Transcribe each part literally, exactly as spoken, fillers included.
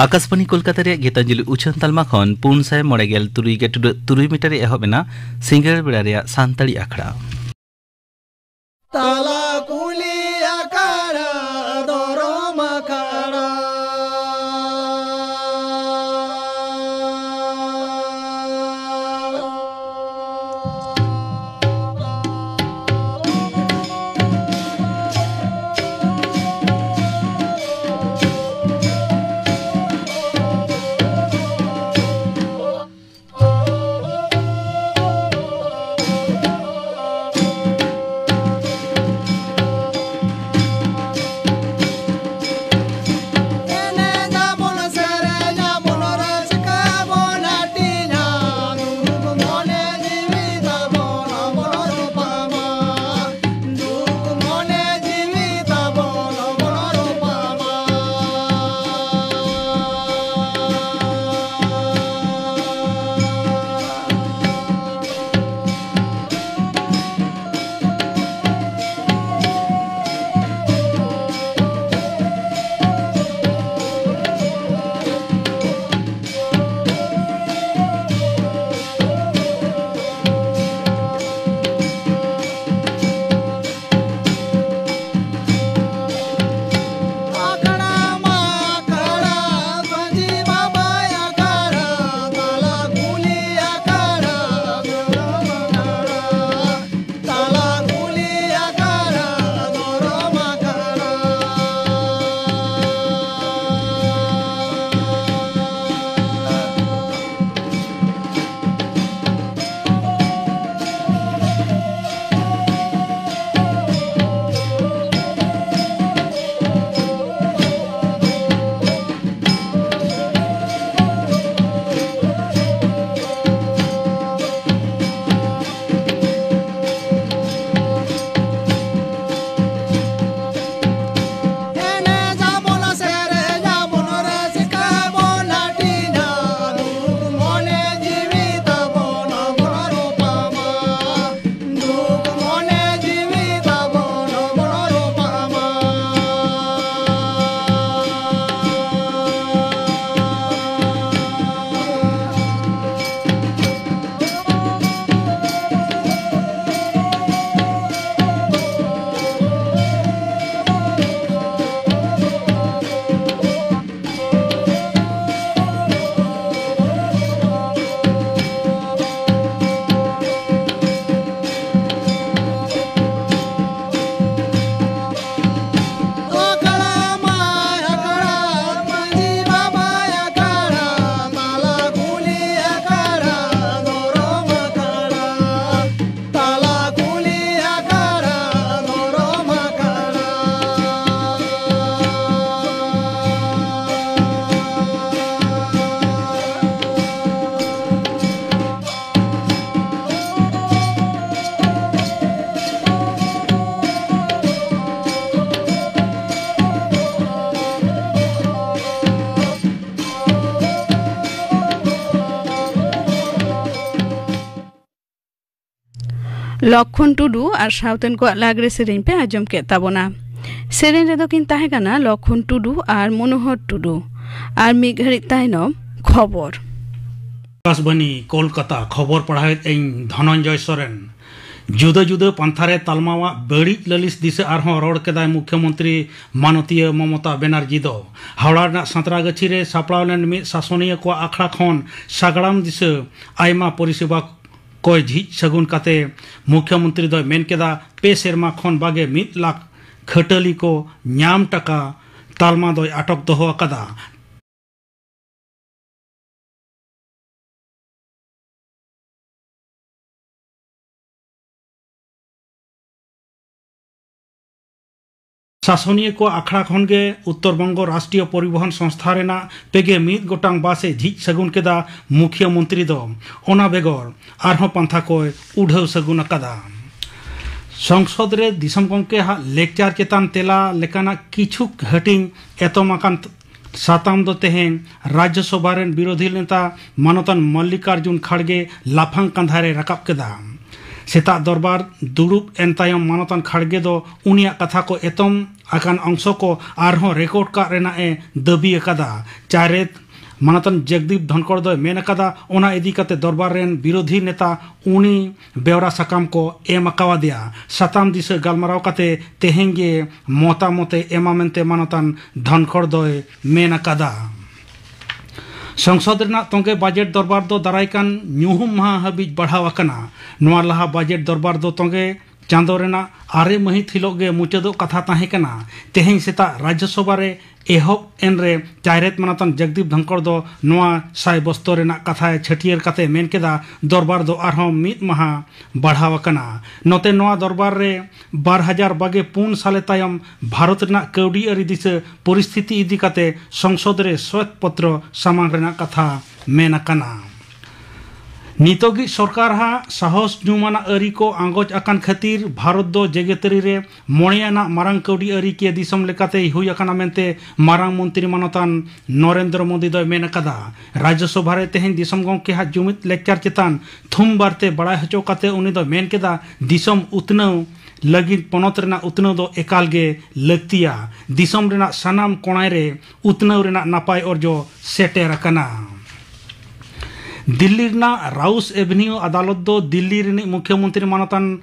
ᱟᱠᱟᱥᱵᱟᱱᱤ ᱠᱳᱞᱠᱟᱛᱟ ᱨᱮᱭᱟᱜ ᱜᱤᱛᱟᱧᱡᱚᱞᱤ ᱩᱪᱷᱟᱹᱱ ᱛᱟᱞᱢᱟ ᱠᱷᱚᱱ ᱯᱩᱱ ᱥᱟᱭ ᱢᱚᱬᱮ ᱜᱮᱞ ᱛᱩᱨᱩᱭ ᱜᱮᱴᱩᱰᱟᱹᱜ ᱛᱩᱨᱩᱭ ᱢᱤᱴᱟᱨ ᱨᱮ ᱮᱦᱚᱵ ᱮᱱᱟ ᱥᱤᱸᱜᱟᱹᱲ ᱵᱮᱲᱟ ᱨᱮᱭᱟᱜ ᱥᱟᱱᱛᱟᱲᱤ ᱟᱠᱷᱲᱟ᱾ ᱛᱟᱞᱟ ᱠᱩᱞᱦᱤ ᱟᱠᱷᱲᱟ, ᱫᱷᱚᱨᱚᱢ ᱟᱠᱷᱲᱟ᱾ ᱞᱚᱠᱷᱚᱱ ᱴᱩᱰᱩ ᱟᱨ ᱥᱟᱶᱛᱮᱱ ᱠᱚᱣᱟᱜ ᱞᱟᱜᱽᱲᱮ ᱥᱮᱨᱮᱧ ᱯᱮ ᱟᱸᱡᱚᱢ ᱠᱮᱫ ᱛᱟᱵᱚᱱᱟ᱾ ᱥᱮᱨᱮᱧ ᱨᱮᱫᱚ ᱠᱤᱱ ᱛᱟᱦᱮᱸ ᱠᱟᱱᱟ ᱞᱚᱠᱷᱚᱱ ᱴᱩᱰᱩ ᱟᱨ ᱢᱚᱱᱳᱦᱚᱨ ᱴᱩᱰᱩ᱾ ᱟᱨ ᱢᱤᱫ ᱜᱷᱟᱹᱲᱤᱡ ᱛᱟᱭᱱᱚᱢ ᱠᱷᱚᱵᱚᱨ᱾ ᱟᱠᱟᱥᱵᱟᱱᱤ, ᱠᱳᱞᱠᱟᱛᱟ᱾ ᱠᱷᱚᱵᱚᱨ ᱯᱟᱲᱦᱟᱣᱮᱫ ᱟᱹᱧ ᱫᱷᱚᱱᱚᱱᱡᱚᱭ ᱥᱚᱨᱮᱱ᱾ ᱡᱩᱫᱟᱹ ᱡᱩᱫᱟᱹ ᱯᱟᱱᱛᱷᱟ ᱨᱮ ᱛᱟᱞᱢᱟᱣᱟᱜ ᱵᱟᱹᱲᱤᱡ ᱞᱟᱹᱞᱤᱥ ᱫᱤᱥᱟᱹ ᱟᱨᱦᱚᱸ ᱨᱚᱲ ᱠᱮᱫᱟᱭ ᱢᱩᱠᱷᱭᱚᱢᱚᱱᱛᱨᱤ ᱢᱟᱱᱚᱛᱤᱭᱟᱹ ᱢᱚᱢᱚᱛᱟ ᱵᱮᱱᱟᱨᱡᱤ ᱫᱚ᱾ ᱦᱟᱣᱲᱟ ᱨᱮᱱᱟᱜ ᱥᱟᱸᱛᱨᱟᱜᱟᱹᱪᱷᱤ ᱨᱮ ᱥᱟᱯᱲᱟᱣ ᱞᱮᱱ ᱢᱤᱫ ᱥᱟᱥᱚᱱᱤᱭᱟᱹ ᱠᱚᱣᱟᱜ ᱟᱠᱷᱲᱟ ᱠᱷᱚᱱ ᱥᱟᱜᱟᱲᱟᱢ ᱫᱤᱥᱟᱹ ᱟᱭᱢᱟ ᱯᱚᱨᱤᱥᱮᱵᱟ ᱠᱚᱭ ᱡᱷᱤᱡ ᱥᱟᱹᱜᱩᱱ ᱠᱟᱛᱮ ᱢᱩᱠᱷᱭᱚᱢᱚᱱᱛᱨᱤ ᱫᱚᱭ ᱢᱮᱱ ᱠᱮᱫᱟ, ᱯᱮ ᱥᱮᱨᱢᱟ ᱠᱷᱚᱱ ᱵᱟᱜᱮ ᱢᱤᱫ ᱞᱟᱠᱷ ᱠᱷᱟᱹᱴᱟᱹᱞᱤ ᱠᱚ ᱧᱟᱢ ᱴᱟᱠᱟ ᱛᱟᱞᱢᱟ ᱫᱚᱭ ᱟᱴᱚᱠ ᱫᱚᱦᱚ ᱟᱠᱟᱫᱟ᱾ ᱥᱟᱥᱚᱱᱤᱭᱟᱹ ᱠᱚᱣᱟᱜ ᱟᱠᱷᱲᱟ ᱠᱷᱚᱱ ᱜᱮ ᱩᱛᱛᱚᱨ ᱵᱚᱝᱜᱚ ᱨᱟᱥᱴᱨᱤᱭᱚ ᱯᱚᱨᱤᱵᱚᱦᱚᱱ ᱥᱚᱝᱥᱛᱷᱟ ᱨᱮᱱᱟᱜ ᱯᱮᱜᱮ ᱢᱤᱫ ᱜᱚᱴᱟᱝ ᱵᱟᱥ ᱮ ᱡᱷᱤᱡ ᱥᱟᱹᱜᱩᱱ ᱠᱮᱫᱟ ᱢᱩᱠᱷᱭᱚ ᱢᱚᱱᱛᱨᱤ ᱫᱚ᱾ ᱚᱱᱟ ᱵᱮᱜᱚᱨ ᱟᱨᱦᱚᱸ ᱯᱟᱱᱛᱷᱟ ᱠᱚᱭ ᱩᱰᱷᱟᱹᱣ ᱥᱟᱹᱜᱩᱱ ᱟᱠᱟᱫᱟ᱾ ᱥᱚᱝᱥᱚᱫ ᱨᱮ ᱫᱤᱥᱚᱢ ᱜᱚᱢᱠᱮ ᱦᱟᱜ ᱞᱮᱠᱪᱟᱨ ᱪᱮᱛᱟᱱ ᱛᱮᱞᱟ ᱞᱮᱠᱟᱱᱟᱜ ᱠᱤᱪᱷᱩ ᱦᱟᱹᱴᱤᱧ ᱮᱛᱚᱢ ᱟᱠᱟᱱ ᱥᱟᱛᱟᱢ ᱫᱚ ᱛᱮᱦᱮᱧ ᱨᱟᱡᱽᱭᱚ ᱥᱚᱵᱷᱟ ᱨᱮᱱ ᱵᱤᱨᱳᱫᱷᱤ ᱱᱮᱛᱟ ᱢᱟᱱᱚᱛᱟᱱ ᱢᱚᱞᱞᱤᱠᱟᱨᱡᱩᱱ ᱠᱷᱟᱲᱜᱮ ᱞᱟᱯᱷᱟᱝ ᱠᱟᱸᱫᱷᱟ ᱨᱮ ᱨᱟᱠᱟᱵ ᱠᱮᱫᱟ᱾ ᱥᱮᱛᱟᱜ ᱫᱚᱨᱵᱟᱨ ᱫᱩᱲᱩᱵ ᱮᱱ ᱛᱟᱭᱚᱢ ᱢᱟᱱᱚᱛᱟᱱ ᱠᱷᱟᱲᱜᱮ ᱫᱚ ᱩᱱᱤᱭᱟᱜ ᱠᱟᱛᱷᱟ ᱠᱚ ᱮᱛᱚᱢ ᱟᱠᱟᱱ ᱚᱝᱥᱚ ᱠᱚ ᱟᱨᱦᱚᱸ ᱨᱮᱠᱚᱨᱰ ᱠᱟᱜ ᱨᱮᱱᱟᱜ ᱮ ᱫᱟᱹᱵᱤ ᱟᱠᱟᱫᱟ᱾ ᱪᱟᱭᱨᱮᱛ ᱢᱟᱱᱚᱛᱟᱱ ᱡᱚᱜᱽᱫᱤᱯ ᱫᱷᱚᱱᱠᱚᱲ ᱫᱚᱭ ᱢᱮᱱ ᱟᱠᱟᱫᱟ, ᱚᱱᱟ ᱤᱫᱤ ᱠᱟᱛᱮ ᱫᱚᱨᱵᱟᱨ ᱨᱮᱱ ᱵᱤᱨᱳᱫᱷᱤ ᱱᱮᱛᱟ ᱩᱱᱤ ᱵᱮᱣᱨᱟ ᱥᱟᱠᱟᱢ ᱠᱚ ᱮᱢ ᱟᱠᱟᱣᱟᱫᱮᱭᱟ᱾ ᱥᱟᱛᱟᱢ ᱫᱤᱥᱟᱹ ᱜᱟᱞᱢᱟᱨᱟᱣ ᱠᱟᱛᱮ ᱛᱮᱦᱮᱧ ᱜᱮ ᱢᱚᱛᱟᱢᱚᱛ ᱮ ᱮᱢᱟ ᱢᱮᱱᱛᱮ ᱢᱟᱱᱚᱛᱟᱱ ᱫᱷᱚᱱᱠᱚᱲ ᱫᱚᱭ ᱢᱮᱱ ᱟᱠᱟᱫᱟ᱾ ᱥᱚᱝᱥᱚᱫ ᱨᱮᱱᱟᱜ ᱛᱚᱸᱜᱮ ᱵᱟᱡᱮᱴ ᱫᱚᱨᱵᱟᱨ ᱫᱚ ᱫᱟᱨᱟᱭ ᱠᱟᱱ ᱧᱩᱦᱩᱢ ᱢᱟᱦᱟ ᱦᱟᱹᱵᱤᱡ ᱵᱟᱲᱦᱟᱣ ᱟᱠᱟᱱᱟ᱾ ᱱᱚᱣᱟ ᱞᱟᱦᱟ ᱵᱟᱡᱮᱴ ᱫᱚᱨᱵᱟᱨ ᱫᱚ ᱛᱚᱸᱜᱮ ᱪᱟᱸᱫᱚ ᱨᱮᱱᱟᱜ ᱟᱨᱮ ᱢᱟᱹᱦᱤᱛ ᱦᱤᱞᱚᱜ ᱜᱮ ᱢᱩᱪᱟᱹᱫᱚᱜ ᱠᱟᱛᱷᱟ ᱛᱟᱦᱮᱸ ᱠᱟᱱᱟ᱾ ᱛᱮᱦᱮᱧ ᱥᱮᱛᱟᱜ ᱨᱟᱡᱽᱭᱚ ᱥᱚᱵᱷᱟ ᱨᱮ ᱮᱦᱚᱵ ᱮᱱ ᱨᱮ ᱪᱟᱭᱨᱮᱛ ᱢᱟᱱᱚᱛᱟᱱ ᱡᱚᱜᱽᱫᱤᱯ ᱫᱷᱚᱱᱠᱚᱲ ᱫᱚ ᱱᱚᱣᱟ ᱥᱟᱭ ᱵᱚᱥᱛᱚ ᱨᱮᱱᱟᱜ ᱠᱟᱛᱷᱟᱭ ᱪᱷᱟᱹᱴᱭᱟᱹᱨ ᱠᱟᱛᱮ ᱢᱮᱱ ᱠᱮᱫᱟ, ᱫᱚᱨᱵᱟᱨ ᱫᱚ ᱟᱨᱦᱚᱸ ᱢᱤᱫ ᱢᱟᱦᱟ ᱵᱟᱲᱦᱟᱣ ᱟᱠᱟᱱᱟ᱾ ᱱᱚᱛᱮ ᱱᱚᱣᱟ ᱫᱚᱨᱵᱟᱨ ᱨᱮ ᱵᱟᱨ ᱦᱟᱡᱟᱨ ᱵᱟᱜᱮ ᱯᱩᱱ ᱥᱟᱞᱮ ᱛᱟᱭᱚᱢ ᱵᱷᱟᱨᱚᱛ ᱨᱮᱱᱟᱜ ᱠᱟᱹᱣᱰᱤ ᱟᱹᱨᱤ ᱫᱤᱥᱟᱹ ᱯᱚᱨᱤᱥᱛᱷᱤᱛᱤ ᱤᱫᱤ ᱠᱟᱛᱮ ᱥᱚᱝᱥᱚᱫ ᱨᱮ ᱥᱣᱮᱛ ᱯᱚᱛᱨᱚ ᱥᱟᱢᱟᱝ ᱨᱮᱱᱟᱜ ᱠᱟᱛᱷᱟ ᱢᱮᱱ ᱟᱠᱟᱱᱟ᱾ ᱱᱤᱛᱚᱜᱤᱡ ᱥᱚᱨᱠᱟᱨ ᱦᱟᱜ ᱥᱟᱦᱚᱥ ᱧᱩᱢᱟᱱᱟᱜ ᱟᱹᱨᱤ ᱠᱚ ᱟᱸᱜᱚᱪ ᱟᱠᱟᱱ ᱠᱷᱟᱹᱛᱤᱨ ᱵᱷᱟᱨᱚᱛ ᱫᱚ ᱡᱮᱜᱮᱛᱟᱹᱨᱤ ᱨᱮ ᱢᱚᱬᱮᱭᱟᱱᱟᱜ ᱢᱟᱨᱟᱝ ᱠᱟᱹᱣᱰᱤ ᱟᱹᱨᱤ ᱠᱤᱭᱟᱹ ᱫᱤᱥᱚᱢ ᱞᱮᱠᱟᱛᱮᱭ ᱦᱩᱭ ᱟᱠᱟᱱᱟ ᱢᱮᱱᱛᱮ ᱢᱟᱨᱟᱝ ᱢᱚᱱᱛᱨᱤ ᱢᱟᱱᱚᱛᱟᱱ ᱱᱚᱨᱮᱱᱫᱨᱚ ᱢᱳᱫᱤ ᱫᱚᱭ ᱢᱮᱱ ᱟᱠᱟᱫᱟ᱾ ᱨᱟᱡᱽᱭᱚᱥᱚᱵᱷᱟ ᱨᱮ ᱛᱮᱦᱮᱧ ᱫᱤᱥᱚᱢ ᱜᱚᱢᱠᱮ ᱦᱟᱜ ᱡᱩᱢᱤᱫ ᱞᱮᱠᱪᱟᱨ ᱪᱮᱛᱟᱱ ᱛᱷᱩᱢ ᱵᱟᱨᱛᱮ ᱵᱟᱲᱟᱭ ᱦᱚᱪᱚ ᱠᱟᱛᱮ ᱩᱱᱤ ᱫᱚᱭ ᱢᱮᱱ ᱠᱮᱫᱟ, ᱫᱤᱥᱚᱢ ᱩᱛᱱᱟᱹᱣ ᱞᱟᱹᱜᱤᱫ ᱯᱚᱱᱚᱛ ᱨᱮᱱᱟᱜ ᱩᱛᱱᱟᱹᱣ ᱫᱚ ᱮᱠᱟᱞ ᱜᱮ ᱞᱟᱹᱠᱛᱤᱭᱟ᱾ ᱫᱤᱥᱚᱢ ᱨᱮᱱᱟᱜ ᱥᱟᱱᱟᱢ ᱠᱚᱬᱟᱭ ᱨᱮ ᱩᱛᱱᱟᱹᱣ ᱨᱮᱱᱟᱜ ᱱᱟᱯᱟᱭ ᱚᱨᱡᱚ ᱥᱮᱴᱮᱨ ᱟᱠᱟᱱᱟ᱾ ᱫᱤᱞᱞᱤ ᱨᱮᱱᱟᱜ ᱨᱟᱣᱩᱥ ᱮᱵᱷᱮᱱᱤᱭᱩ ᱟᱫᱟᱞᱚᱛ ᱫᱚ ᱫᱤᱞᱞᱤ ᱨᱤᱱᱤᱡ ᱢᱩᱠᱷᱭᱟᱹᱢᱚᱱᱛᱨᱤ ᱢᱟᱱᱚᱛᱟᱱ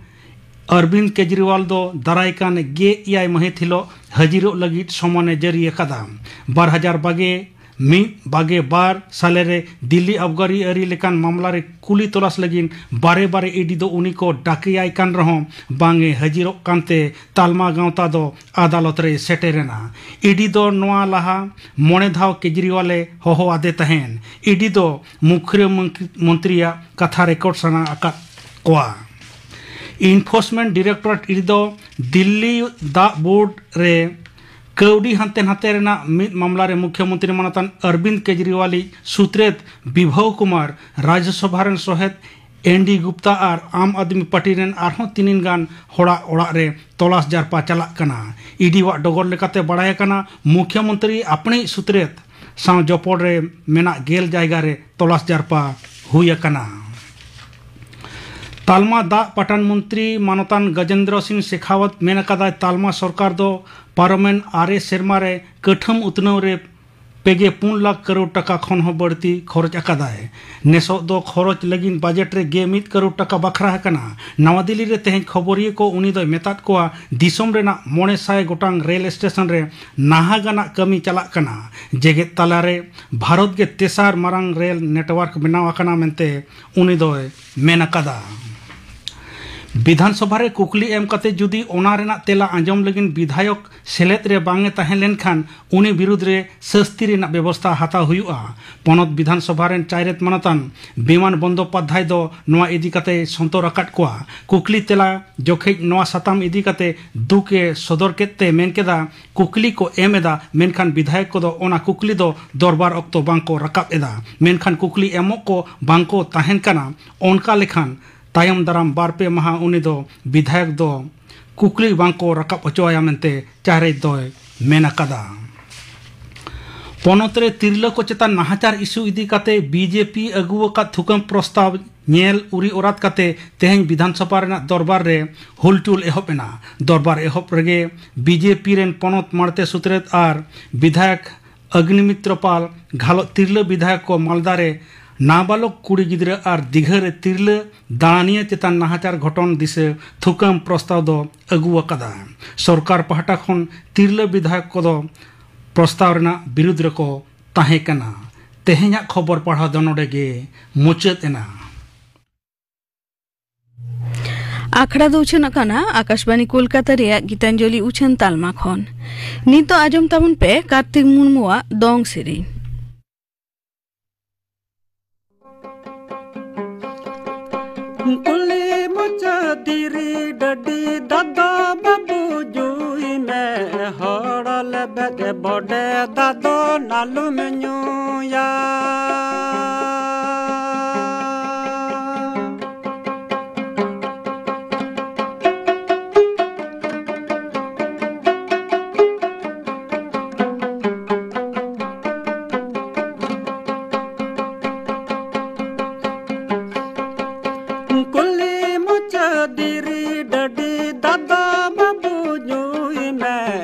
ᱚᱨᱵᱤᱱᱫ ᱠᱮᱡᱨᱤᱣᱟᱞ ᱫᱚ ᱫᱟᱨᱟᱭ ᱠᱟᱱ ᱜᱮᱞ ᱮᱭᱟᱭ ᱢᱟᱹᱦᱤᱛ ᱦᱤᱞᱚᱜ ᱦᱟᱹᱡᱤᱨᱚᱜ ᱞᱟᱹᱜᱤᱫ ᱥᱚᱢᱚᱱᱮ ᱡᱟᱹᱨᱤ ᱟᱠᱟᱫᱟ᱾ ᱵᱟᱨ ᱦᱟᱡᱟᱨ ᱵᱟᱜᱮ ᱢᱤᱫ ᱵᱟᱜᱮ ᱵᱟᱨ ᱥᱟᱞᱮ ᱨᱮ ᱫᱤᱞᱞᱤ ᱟᱵᱜᱟᱨᱤ ᱟᱹᱨᱤ ᱞᱮᱠᱟᱱ ᱢᱟᱢᱞᱟ ᱨᱮ ᱠᱩᱞᱤ ᱛᱚᱞᱟᱥ ᱞᱟᱹᱜᱤᱫ ᱵᱟᱨᱮ ᱵᱟᱨᱮ ᱤᱰᱤ ᱫᱚ ᱩᱱᱤ ᱠᱚ ᱰᱟᱠᱮᱭᱟᱭ ᱠᱟᱱ ᱨᱮᱦᱚᱸ ᱵᱟᱝ ᱮ ᱦᱟᱹᱡᱤᱨᱚᱜ ᱠᱟᱱᱛᱮ ᱛᱟᱞᱢᱟ ᱜᱟᱶᱛᱟ ᱫᱚ ᱟᱫᱟᱞᱚᱛ ᱨᱮ ᱥᱮᱴᱮᱨᱮᱱᱟ᱾ ᱤᱰᱤ ᱫᱚ ᱱᱚᱣᱟ ᱞᱟᱦᱟ ᱢᱚᱬᱮ ᱫᱷᱟᱣ ᱠᱮᱡᱨᱤᱣᱟᱞ ᱮ ᱦᱚᱦᱚ ᱟᱫᱮ ᱛᱟᱦᱮᱸᱱ᱾ ᱤᱰᱤ ᱫᱚ ᱢᱩᱠᱷᱭᱟᱹᱢᱚᱱᱛᱨᱤᱭᱟᱜ ᱠᱟᱛᱷᱟ ᱨᱮᱠᱚᱨᱰ ᱥᱟᱱᱟ ᱟᱠᱟᱫ ᱠᱚᱣᱟ᱾ ᱤᱱᱯᱷᱳᱨᱥᱢᱮᱱᱴ ᱰᱤᱨᱮᱠᱴᱚᱨᱮᱴ ᱤᱰᱤ ᱫᱚ ᱫᱤᱞᱞᱤ ᱫᱟᱜ ᱵᱳᱨᱰ ᱨᱮ ᱠᱟᱹᱣᱰᱤ ᱦᱟᱱᱛᱮ ᱱᱟᱛᱮ ᱨᱮᱱᱟᱜ ᱢᱤᱫ ᱢᱟᱢᱞᱟ ᱨᱮ ᱢᱩᱠᱷᱭᱟᱹᱢᱚᱱᱛᱨᱤ ᱢᱟᱱᱚᱛᱟᱱ ᱚᱨᱵᱤᱱᱫ ᱠᱮᱡᱨᱤᱣᱟᱞᱤᱡ ᱥᱩᱛᱨᱮᱛ ᱵᱤᱵᱷᱚᱣ ᱠᱩᱢᱟᱨ, ᱨᱟᱡᱽᱭᱚᱥᱚᱵᱷᱟ ᱨᱮᱱ ᱥᱚᱦᱮᱫ ᱮᱱ ᱰᱤ ᱜᱩᱯᱛᱟ ᱟᱨ ᱟᱢ ᱟᱫᱢᱤ ᱯᱟᱨᱴᱤ ᱨᱮᱱ ᱟᱨᱦᱚᱸ ᱛᱤᱱᱤᱱ ᱜᱟᱱ ᱦᱚᱲᱟᱜ ᱚᱲᱟᱜ ᱨᱮ ᱛᱚᱞᱟᱥ ᱡᱟᱨᱯᱟ ᱪᱟᱞᱟᱜ ᱠᱟᱱᱟ᱾ ᱤᱰᱤᱣᱟᱜ ᱰᱚᱜᱚᱨ ᱞᱮᱠᱟᱛᱮ ᱵᱟᱲᱟᱭ ᱟᱠᱟᱱᱟ, ᱢᱩᱠᱷᱭᱟᱹᱢᱚᱱᱛᱨᱤ ᱟᱯᱱᱤᱡ ᱥᱩᱛᱨᱮᱛ ᱥᱟᱶ ᱡᱚᱯᱚᱲ ᱨᱮ ᱢᱮᱱᱟᱜ ᱜᱮᱞ ᱡᱟᱭᱜᱟ ᱨᱮ ᱛᱚᱞᱟᱥ ᱡᱟᱨᱯᱟ ᱦᱩᱭ ᱟᱠᱟᱱᱟ᱾ ᱛᱟᱞᱢᱟ ᱫᱟᱜ ᱯᱟᱴᱟᱱ ᱢᱚᱱᱛᱨᱤ ᱢᱟᱱᱚᱛᱟᱱ ᱜᱚᱡᱮᱱᱫᱨᱚ ᱥᱤᱝ ᱥᱮᱠᱷᱟᱣᱟᱛ ᱢᱮᱱ ᱟᱠᱟᱫᱟᱭ, ᱛᱟᱞᱢᱟ ᱥᱚᱨᱠᱟᱨ ᱫᱚ ᱯᱟᱨᱚᱢᱮᱱ ᱟᱨᱮ ᱥᱮᱨᱢᱟ ᱨᱮ ᱠᱟᱹᱴᱷᱟᱹᱢ ᱩᱛᱱᱟᱹᱣ ᱨᱮ ᱯᱮᱜᱮ ᱯᱩᱱ ᱞᱟᱠᱷ ᱠᱟᱨᱳᱲ ᱴᱟᱠᱟ ᱠᱷᱚᱱ ᱦᱚᱸ ᱵᱟᱹᱲᱛᱤ ᱠᱷᱚᱨᱚᱪ ᱟᱠᱟᱫᱟᱭ᱾ ᱱᱮᱥᱚᱜ ᱫᱚ ᱠᱷᱚᱨᱚᱪ ᱞᱟᱹᱜᱤᱫ ᱵᱟᱡᱮᱴ ᱨᱮ ᱜᱮ ᱢᱤᱫ ᱠᱟᱨᱳᱲ ᱴᱟᱠᱟ ᱵᱟᱠᱷᱨᱟ ᱟᱠᱟᱱᱟ᱾ ᱱᱟᱣᱟ ᱫᱤᱞᱞᱤ ᱨᱮ ᱛᱮᱦᱮᱧ ᱠᱷᱚᱵᱚᱨᱤᱭᱟᱹ ᱠᱚ ᱩᱱᱤ ᱫᱚᱭ ᱢᱮᱛᱟᱫ ᱠᱚᱣᱟ, ᱫᱤᱥᱚᱢ ᱨᱮᱱᱟᱜ ᱢᱚᱬᱮ ᱥᱟᱭ ᱜᱚᱴᱟᱝ ᱨᱮᱞ ᱥᱴᱮᱥᱚᱱ ᱨᱮ ᱱᱟᱦᱟᱜ ᱟᱱᱟᱜ ᱠᱟᱹᱢᱤ ᱪᱟᱞᱟᱜ ᱠᱟᱱᱟ᱾ ᱡᱮᱜᱮᱛ ᱛᱟᱞᱟᱨᱮ ᱵᱷᱟᱨᱚᱛ ᱜᱮ ᱛᱮᱥᱟᱨ ᱢᱟᱨᱟᱝ ᱨᱮᱞ ᱱᱮᱴᱣᱟᱨᱠ ᱵᱮᱱᱟᱣ ᱟᱠᱟᱱᱟ ᱢᱮᱱᱛᱮ ᱩᱱᱤ ᱫᱚᱭ ᱢᱮᱱ ᱟᱠᱟᱫᱟ᱾ ᱵᱤᱫᱷᱟᱱ ᱥᱚᱵᱷᱟ ᱨᱮ ᱠᱩᱠᱞᱤ ᱮᱢ ᱠᱟᱛᱮ ᱡᱩᱫᱤ ᱚᱱᱟ ᱨᱮᱱᱟᱜ ᱛᱮᱞᱟ ᱟᱸᱡᱚᱢ ᱞᱟᱹᱜᱤᱫ ᱵᱤᱫᱷᱟᱭᱚᱠ ᱥᱮᱞᱮᱫ ᱨᱮ ᱵᱟᱝ ᱮ ᱛᱟᱦᱮᱸ ᱞᱮᱱᱠᱷᱟᱱ ᱩᱱᱤ ᱵᱤᱨᱩᱫᱷ ᱨᱮ ᱥᱟᱹᱥᱛᱤ ᱨᱮᱱᱟᱜ ᱵᱮᱵᱚᱥᱛᱷᱟ ᱦᱟᱛᱟᱣ ᱦᱩᱭᱩᱜᱼᱟ᱾ ᱯᱚᱱᱚᱛ ᱵᱤᱫᱷᱟᱱ ᱥᱚᱵᱷᱟ ᱨᱮᱱ ᱪᱟᱭᱨᱮᱛ ᱢᱟᱱᱚᱛᱟᱱ ᱵᱤᱢᱟᱱ ᱵᱚᱱᱫᱳᱯᱟᱫᱽᱫᱷᱟᱭ ᱫᱚ ᱱᱚᱣᱟ ᱤᱫᱤ ᱠᱟᱛᱮᱭ ᱥᱚᱱᱛᱚᱨ ᱟᱠᱟᱫ ᱠᱚᱣᱟ᱾ ᱠᱩᱠᱞᱤ ᱛᱮᱞᱟ ᱡᱚᱠᱷᱮᱡ ᱱᱚᱣᱟ ᱥᱟᱛᱟᱢ ᱤᱫᱤ ᱠᱟᱛᱮ ᱫᱩᱠ ᱮ ᱥᱚᱫᱚᱨ ᱠᱮᱫ ᱛᱮ ᱢᱮᱱ ᱠᱮᱫᱟ, ᱠᱩᱠᱞᱤ ᱠᱚ ᱮᱢ ᱮᱫᱟ, ᱢᱮᱱᱠᱷᱟᱱ ᱵᱤᱫᱷᱟᱭᱚᱠ ᱠᱚᱫᱚ ᱚᱱᱟ ᱠᱩᱠᱞᱤ ᱫᱚ ᱫᱚᱨᱵᱟᱨ ᱚᱠᱛᱚ ᱵᱟᱝ ᱠᱚ ᱨᱟᱠᱟᱵ ᱮᱫᱟ᱾ ᱢᱮᱱᱠᱷᱟᱱ ᱠᱩᱠᱞᱤ ᱮᱢᱚᱜ ᱠᱚ ᱵᱟᱝ ᱠᱚ ᱛᱟᱦᱮᱱ ᱠᱟᱱᱟ᱾ ᱚᱱᱠᱟ ᱞᱮᱠᱷᱟᱱ ᱛᱟᱭᱚᱢ ᱫᱟᱨᱟᱢ ᱵᱟᱨ ᱯᱮ ᱢᱟᱦᱟ ᱩᱱᱤ ᱫᱚ ᱵᱤᱫᱷᱟᱭᱚᱠ ᱫᱚ ᱠᱩᱠᱞᱤ ᱵᱟᱝ ᱠᱚ ᱨᱟᱠᱟᱵ ᱦᱚᱪᱚ ᱟᱭᱟ ᱢᱮᱱᱛᱮ ᱪᱟᱭᱨᱮᱛ ᱫᱚᱭ ᱢᱮᱱ ᱟᱠᱟᱫᱟ᱾ ᱯᱚᱱᱚᱛ ᱨᱮ ᱛᱤᱨᱞᱟᱹ ᱠᱚ ᱪᱮᱛᱟᱱ ᱱᱟᱦᱟᱪᱟᱨ ᱤᱥᱩ ᱤᱫᱤ ᱠᱟᱛᱮ ᱵᱤᱡᱮᱯᱤ ᱟᱹᱜᱩ ᱟᱠᱟᱫ ᱛᱷᱩᱠᱟᱹᱢ ᱯᱨᱚᱥᱛᱟᱵ ᱧᱮᱞ ᱩᱨᱤ ᱚᱨᱟᱛ ᱠᱟᱛᱮ ᱛᱮᱦᱮᱧ ᱵᱤᱫᱷᱟᱱ ᱥᱚᱵᱷᱟ ᱨᱮᱱᱟᱜ ᱫᱚᱨᱵᱟᱨ ᱨᱮ ᱦᱩᱞᱪᱩᱞ ᱮᱦᱚᱵ ᱮᱱᱟ᱾ ᱫᱚᱨᱵᱟᱨ ᱮᱦᱚᱵ ᱨᱮᱜᱮ ᱵᱤᱡᱮᱯᱤ ᱨᱮᱱ ᱯᱚᱱᱚᱛ ᱢᱟᱲᱛᱮ ᱥᱩᱛᱨᱮᱛ ᱟᱨ ᱵᱤᱫᱷᱟᱭᱚᱠ ᱚᱜᱽᱱᱤᱢᱤᱛᱨᱚ ᱯᱟᱞ ᱜᱷᱟᱞᱚᱛ ᱛᱤᱨᱞᱟᱹ ᱵᱤᱫᱷᱟᱭᱚᱠ ᱠᱚ ᱢᱟᱞᱫᱟ ᱨᱮ ᱱᱟᱵᱟᱞᱚᱠ ᱠᱩᱲᱤ ᱜᱤᱫᱽᱨᱟᱹ ᱟᱨ ᱫᱤᱜᱷᱟᱹ ᱨᱮ ᱛᱤᱨᱞᱟᱹ ᱫᱟᱬᱟᱱᱤᱭᱟᱹ ᱪᱮᱛᱟᱱ ᱱᱟᱦᱟᱪᱟᱨ ᱜᱷᱚᱴᱚᱱ ᱫᱤᱥᱟᱹ ᱛᱷᱩᱠᱟᱹᱢ ᱯᱨᱚᱥᱛᱟᱵ ᱫᱚ ᱟᱹᱜᱩ ᱟᱠᱟᱫᱟ᱾ ᱥᱚᱨᱠᱟᱨ ᱯᱟᱦᱴᱟ ᱠᱷᱚᱱ ᱛᱤᱨᱞᱟᱹ ᱵᱤᱫᱷᱟᱭᱚᱠ ᱠᱚᱫᱚ ᱯᱨᱚᱥᱛᱟᱵ ᱨᱮᱱᱟᱜ ᱵᱤᱨᱩᱫᱷ ᱨᱮᱠᱚ ᱛᱟᱦᱮᱸ ᱠᱟᱱᱟ᱾ ᱛᱮᱦᱮᱧᱟᱜ ᱠᱷᱚᱵᱚᱨ ᱯᱟᱲᱦᱟᱣ ᱫᱚ ᱱᱚᱰᱮ ᱜᱮ ᱢᱩᱪᱟᱹᱫ ᱮᱱᱟ᱾ ᱟᱠᱷᱲᱟ ᱫᱚ ᱩᱪᱷᱟᱹᱱᱚᱜ ᱠᱟᱱᱟ ᱟᱠᱟᱥᱵᱟᱬᱤ ᱠᱳᱞᱠᱟᱛᱟ ᱨᱮᱭᱟᱜ ᱜᱤᱛᱟᱧᱡᱚᱞᱤ ᱩᱪᱷᱟᱹᱱ ᱛᱟᱞᱢᱟ ᱠᱷᱚᱱ᱾ ᱱᱤᱛᱚᱜ ᱟᱸᱡᱚᱢ ᱛᱟᱵᱚᱱ ᱯᱮ ᱠᱟᱨᱛᱤᱠ ᱢᱩᱨᱢᱩᱣᱟᱜ ᱫᱚᱝ ᱥᱮᱨᱮᱧ᱾ ᱠᱩᱞᱤ ᱢᱩᱪᱟᱹᱫ ᱫᱷᱤᱨᱤ ᱰᱟᱹᱰᱤ ᱫᱟᱫᱟ ᱵᱟᱹᱵᱩ ᱡᱩᱭ ᱢᱮ, ᱦᱚᱲ ᱞᱮᱵᱮᱫ ᱵᱚᱰᱮ ᱫᱟᱫᱚ ᱱᱟᱞᱩᱢ ᱧᱩᱭᱟ᱾ ᱠᱩᱞᱤ ᱢᱩᱪᱟᱹᱫ ᱫᱷᱤᱨᱤ ᱰᱟᱹᱰᱤ ᱫᱟᱫᱟ ᱵᱟᱹᱵᱩ ᱧᱩᱭ ᱢᱮ,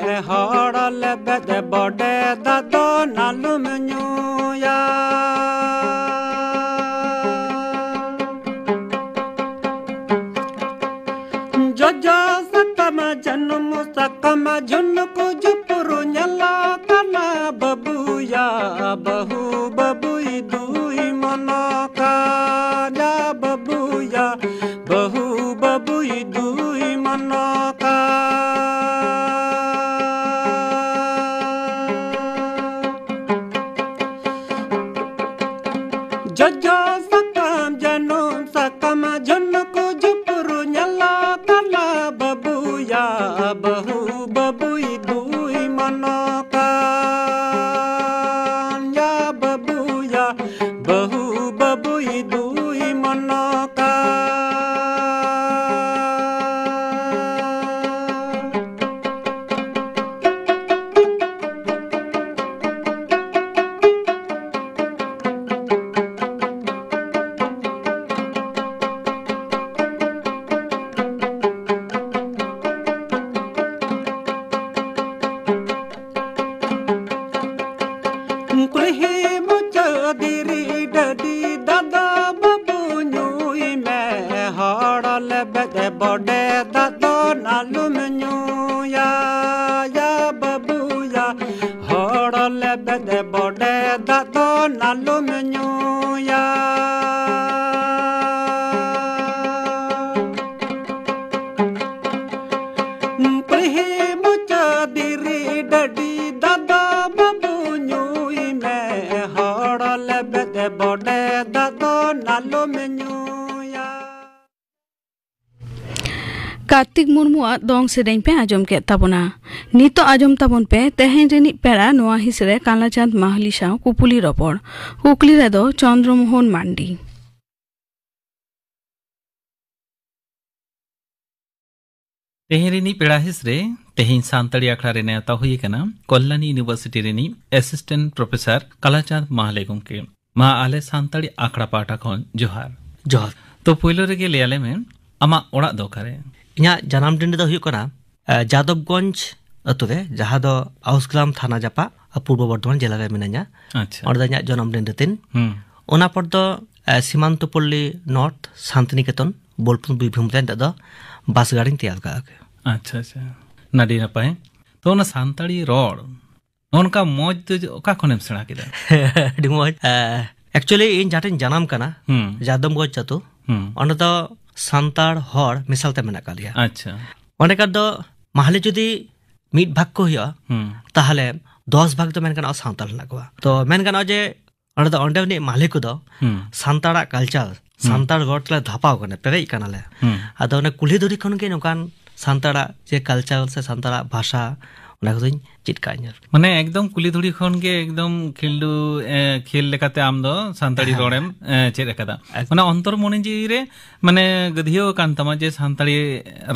ᱦᱚᱲ ᱞᱮᱵᱮᱫ ᱵᱚᱰᱮ ᱫᱟᱫᱚ ᱱᱟᱞᱩᱢ ᱧᱩᱭᱟ᱾ ᱡᱚᱡᱚ ᱥᱟᱠᱟᱢ ᱡᱟᱹᱱᱩᱢ ᱥᱟᱠᱟᱢ ᱡᱷᱩᱱᱠᱩ ᱡᱷᱩᱯᱩᱨ ᱧᱮᱞᱚᱜ ᱠᱟᱱᱟ ᱵᱟᱹᱵᱩᱭᱟ, ᱵᱟᱹᱦᱩ ᱵᱟᱹᱵᱩᱭ ᱫᱩᱭ ᱢᱚᱱᱚ ᱠᱟᱱᱟ ᱵᱟᱹᱵᱩᱭᱟ, ᱵᱟᱹᱦᱩ ᱵᱟᱹᱵᱩᱭ ᱠᱩᱞᱦᱤ ᱢᱩᱪᱟᱹᱫ ᱫᱷᱤᱨᱤ ᱰᱟᱹᱰᱤ ᱫᱟᱜ ᱫᱚ ᱵᱟᱹᱵᱩ ᱧᱩᱭ ᱢᱮ, ᱦᱚᱲ ᱞᱮᱵᱮᱫ ᱵᱚᱰᱮ ᱫᱟᱜ ᱫᱚ ᱟᱞᱚᱢ ᱧᱩᱭᱟ, ᱭᱟ ᱵᱟᱹᱵᱩᱭᱟ, ᱦᱚᱲ ᱞᱮᱵᱮᱫ ᱵᱚᱰᱮ ᱫᱟᱜ ᱫᱚ ᱟᱞᱚᱢ ᱧᱩᱭᱟ᱾ ᱯᱟᱹᱦᱤ ᱢᱚᱪᱟ ᱫᱷᱤᱨᱤ ᱰᱟᱹᱰᱤ ᱫᱟᱜ ᱫᱚ ᱵᱟᱹᱵᱩ ᱧᱩᱭ ᱢᱮ, ᱦᱚᱲ ᱞᱮᱵᱮᱫ ᱵᱚᱰᱮ ᱫᱟᱜ ᱫᱚ ᱟᱞᱚᱢ ᱧᱩᱭᱟ᱾ ᱠᱟᱨᱛᱤᱠ ᱢᱩᱨᱢᱩᱣᱟᱜ ᱫᱚᱝ ᱥᱮᱨᱮᱧ ᱯᱮ ᱟᱸᱡᱚᱢ ᱠᱮᱫ ᱛᱟᱵᱚᱱᱟ᱾ ᱱᱤᱛᱚᱜ ᱟᱸᱡᱚᱢ ᱛᱟᱵᱚᱱ ᱯᱮ ᱛᱮᱦᱮᱧ ᱨᱤᱱᱤᱡ ᱯᱮᱲᱟ ᱱᱚᱣᱟ ᱦᱤᱸᱥ ᱨᱮ ᱠᱟᱞᱟᱪᱟᱸᱫᱽ ᱢᱟᱦᱞᱤ ᱥᱟᱶ ᱠᱩᱯᱩᱞᱤ ᱨᱚᱯᱚᱲ᱾ ᱠᱩᱠᱞᱤ ᱨᱮᱫᱚ ᱪᱚᱱᱫᱨᱚ ᱢᱳᱦᱚᱱ ᱢᱟᱱᱰᱤ᱾ ᱛᱮᱦᱮᱧ ᱨᱤᱱᱤᱡ ᱯᱮᱲᱟ ᱦᱤᱸᱥ ᱨᱮ ᱛᱮᱦᱮᱧ ᱥᱟᱱᱛᱟᱲᱤ ᱟᱠᱷᱲᱟ ᱨᱮ ᱱᱮᱣᱛᱟ ᱦᱩᱭ ᱟᱠᱟᱱᱟ ᱠᱚᱞᱞᱟᱱᱤ ᱤᱭᱩᱱᱤᱵᱷᱟᱨᱥᱤᱴᱤ ᱨᱤᱱᱤᱡ ᱮᱥᱤᱥᱴᱮᱱᱴ ᱯᱨᱚᱯᱷᱮᱥᱚᱨ ᱠᱟᱞᱟᱪᱟᱸᱫᱽ ᱢᱟᱦᱞᱮ ᱜᱚᱢᱠᱮ᱾ ᱢᱟ ᱟᱞᱮ ᱥᱟᱱᱛᱟᱲᱤ ᱟᱠᱷᱲᱟ ᱯᱟᱦᱴᱟ ᱠᱷᱚᱱ ᱡᱚᱦᱟᱨ᱾ ᱡᱚᱦᱟᱨ᱾ ᱛᱚ ᱯᱳᱭᱞᱳ ᱨᱮᱜᱮ ᱞᱟᱹᱭ ᱟᱞᱮ ᱢᱮ, ᱟᱢᱟᱜ ᱚᱲᱟᱜ ᱫᱚ ᱚᱠᱟᱨᱮ? ᱤᱧᱟᱹᱜ ᱡᱟᱱᱟᱢ ᱰᱤᱸᱰᱟᱹ ᱫᱚ ᱦᱩᱭᱩᱜ ᱠᱟᱱᱟ, ᱮ, ᱡᱟᱫᱚᱵᱽᱜᱚᱸᱡᱽ ᱟᱹᱛᱩ ᱨᱮ, ᱡᱟᱦᱟᱸ ᱫᱚ ᱟᱣᱩᱥᱜᱨᱟᱢ ᱛᱷᱟᱱᱟ ᱡᱟᱯᱟᱜ, ᱯᱩᱨᱵᱚ ᱵᱚᱨᱫᱷᱚᱢᱟᱱ ᱡᱮᱞᱟ ᱨᱮ ᱢᱤᱱᱟᱹᱧᱟ᱾ ᱟᱪᱪᱷᱟ᱾ ᱚᱸᱰᱮ ᱫᱚ ᱤᱧᱟᱹᱜ ᱡᱟᱱᱟᱢ ᱰᱤᱸᱰᱟᱹ ᱛᱤᱧ᱾ ᱦᱩᱸ᱾ ᱚᱱᱟ ᱯᱚᱨ ᱫᱚ, ᱮ, ᱥᱤᱢᱟᱱᱛᱚᱯᱚᱞᱞᱤ ᱱᱚᱨᱛᱷ, ᱥᱟᱱᱛᱤᱱᱤᱠᱮᱛᱚᱱ, ᱵᱳᱞᱯᱩᱨ ᱵᱤᱨᱵᱷᱩᱢ ᱨᱮ ᱱᱤᱛᱚᱜ ᱫᱚ ᱵᱟᱥ ᱜᱟᱲᱤᱧ ᱛᱮᱭᱟᱨ ᱠᱟᱜᱼᱟ᱾ ᱟᱪᱪᱷᱟ, ᱟᱪᱪᱷᱟ᱾ ᱟᱹᱰᱤ ᱱᱟᱯᱟᱭ᱾ ᱛᱚ ᱚᱱᱟ ᱥᱟᱱᱛᱟᱲᱤ ᱨᱚᱲ ᱱᱚᱜᱼᱚ ᱱᱚᱝᱠᱟ ᱢᱚᱡᱽ ᱫᱚ ᱚᱠᱟ ᱠᱷᱚᱱᱮᱢ ᱥᱮᱬᱟ ᱠᱮᱫᱟ? ᱟᱹᱰᱤ ᱢᱚᱡᱽ᱾ ᱮ, actually ᱤᱧ ᱡᱟᱦᱟᱸ ᱴᱷᱮᱱ ᱡᱟᱱᱟᱢ ᱠᱟᱱᱟ, ᱦᱩᱸ᱾ ᱡᱟᱫᱚᱢᱜᱚᱸᱡᱽ ᱟᱹᱛᱩ, ᱦᱩᱸ᱾ ᱚᱸᱰᱮ ᱫᱚ ᱥᱟᱱᱛᱟᱲ ᱦᱚᱲ ᱢᱮᱥᱟᱞ ᱛᱮ ᱢᱮᱱᱟᱜ ᱟᱠᱟᱫ ᱞᱮᱭᱟ᱾ ᱟᱪᱪᱷᱟ᱾ ᱚᱸᱰᱮ ᱠᱷᱟᱱ ᱫᱚ ᱢᱟᱦᱞᱮ ᱡᱩᱫᱤ ᱢᱤᱫ ᱵᱷᱟᱜᱽ ᱠᱚ ᱦᱩᱭᱩᱜᱼᱟ, ᱦᱩᱸ᱾ ᱛᱟᱦᱚᱞᱮ ᱫᱚᱥ ᱵᱷᱟᱜᱽ ᱫᱚ ᱢᱮᱱ ᱜᱟᱱᱚᱜᱼᱟ ᱥᱟᱱᱛᱟᱲ ᱦᱮᱱᱟᱜ ᱠᱚᱣᱟ᱾ ᱛᱚ ᱢᱮᱱ ᱜᱟᱱᱚᱜᱼᱟ ᱡᱮ ᱚᱸᱰᱮ ᱫᱚ ᱚᱸᱰᱮ ᱨᱤᱱᱤᱡ ᱢᱟᱦᱞᱮ ᱠᱚᱫᱚ ᱦᱩᱸ᱾ ᱥᱟᱱᱛᱟᱲᱟᱜ ᱠᱟᱞᱪᱟᱨ, ᱦᱩᱸ᱾ ᱥᱟᱱᱛᱟᱲ ᱨᱚᱲ ᱛᱮᱞᱮ ᱫᱷᱟᱯᱟᱣ ᱠᱟᱱᱟ, ᱯᱮᱨᱮᱡ ᱠᱟᱱᱟᱞᱮ᱾ ᱦᱩᱸ᱾ ᱟᱫᱚ ᱚᱱᱮ ᱠᱩᱞᱦᱤ ᱫᱷᱩᱲᱤ ᱠᱷᱚᱱ ᱜᱮ ᱱᱚᱝᱠᱟᱱ ᱥᱟᱱᱛᱟᱲᱟᱜ ᱡᱮ ᱠᱟᱞᱪᱟᱨ ᱥᱮ ᱥᱟᱱᱛᱟᱲᱟᱜ ᱵᱷᱟᱥᱟ, ᱚᱱᱟ ᱠᱚᱫᱚᱧ ᱪᱮᱫ ᱠᱟᱜ ᱟᱹᱧ ᱟᱨᱠᱤ᱾ ᱢᱟᱱᱮ ᱮᱠᱫᱚᱢ ᱠᱩᱞᱦᱤ ᱫᱷᱩᱲᱤ ᱠᱷᱚᱱ ᱜᱮ ᱮᱠᱫᱚᱢ ᱠᱷᱤᱞᱰᱩ, ᱮ, ᱠᱷᱮᱞ ᱞᱮᱠᱟᱛᱮ ᱟᱢ ᱫᱚ ᱥᱟᱱᱛᱟᱲᱤ ᱦᱮᱸ᱾ ᱨᱚᱲᱮᱢ, ᱮ, ᱪᱮᱫ ᱟᱠᱟᱫᱟ᱾ ᱮᱠᱫᱚᱢ᱾ ᱢᱟᱱᱮ ᱚᱱᱛᱚᱨ ᱢᱚᱱᱮ ᱡᱤᱣᱤ ᱨᱮ ᱢᱟᱱᱮ ᱜᱟᱹᱫᱷᱭᱟᱹᱣ ᱟᱠᱟᱱ ᱛᱟᱢᱟ ᱡᱮ ᱥᱟᱱᱛᱟᱲᱤ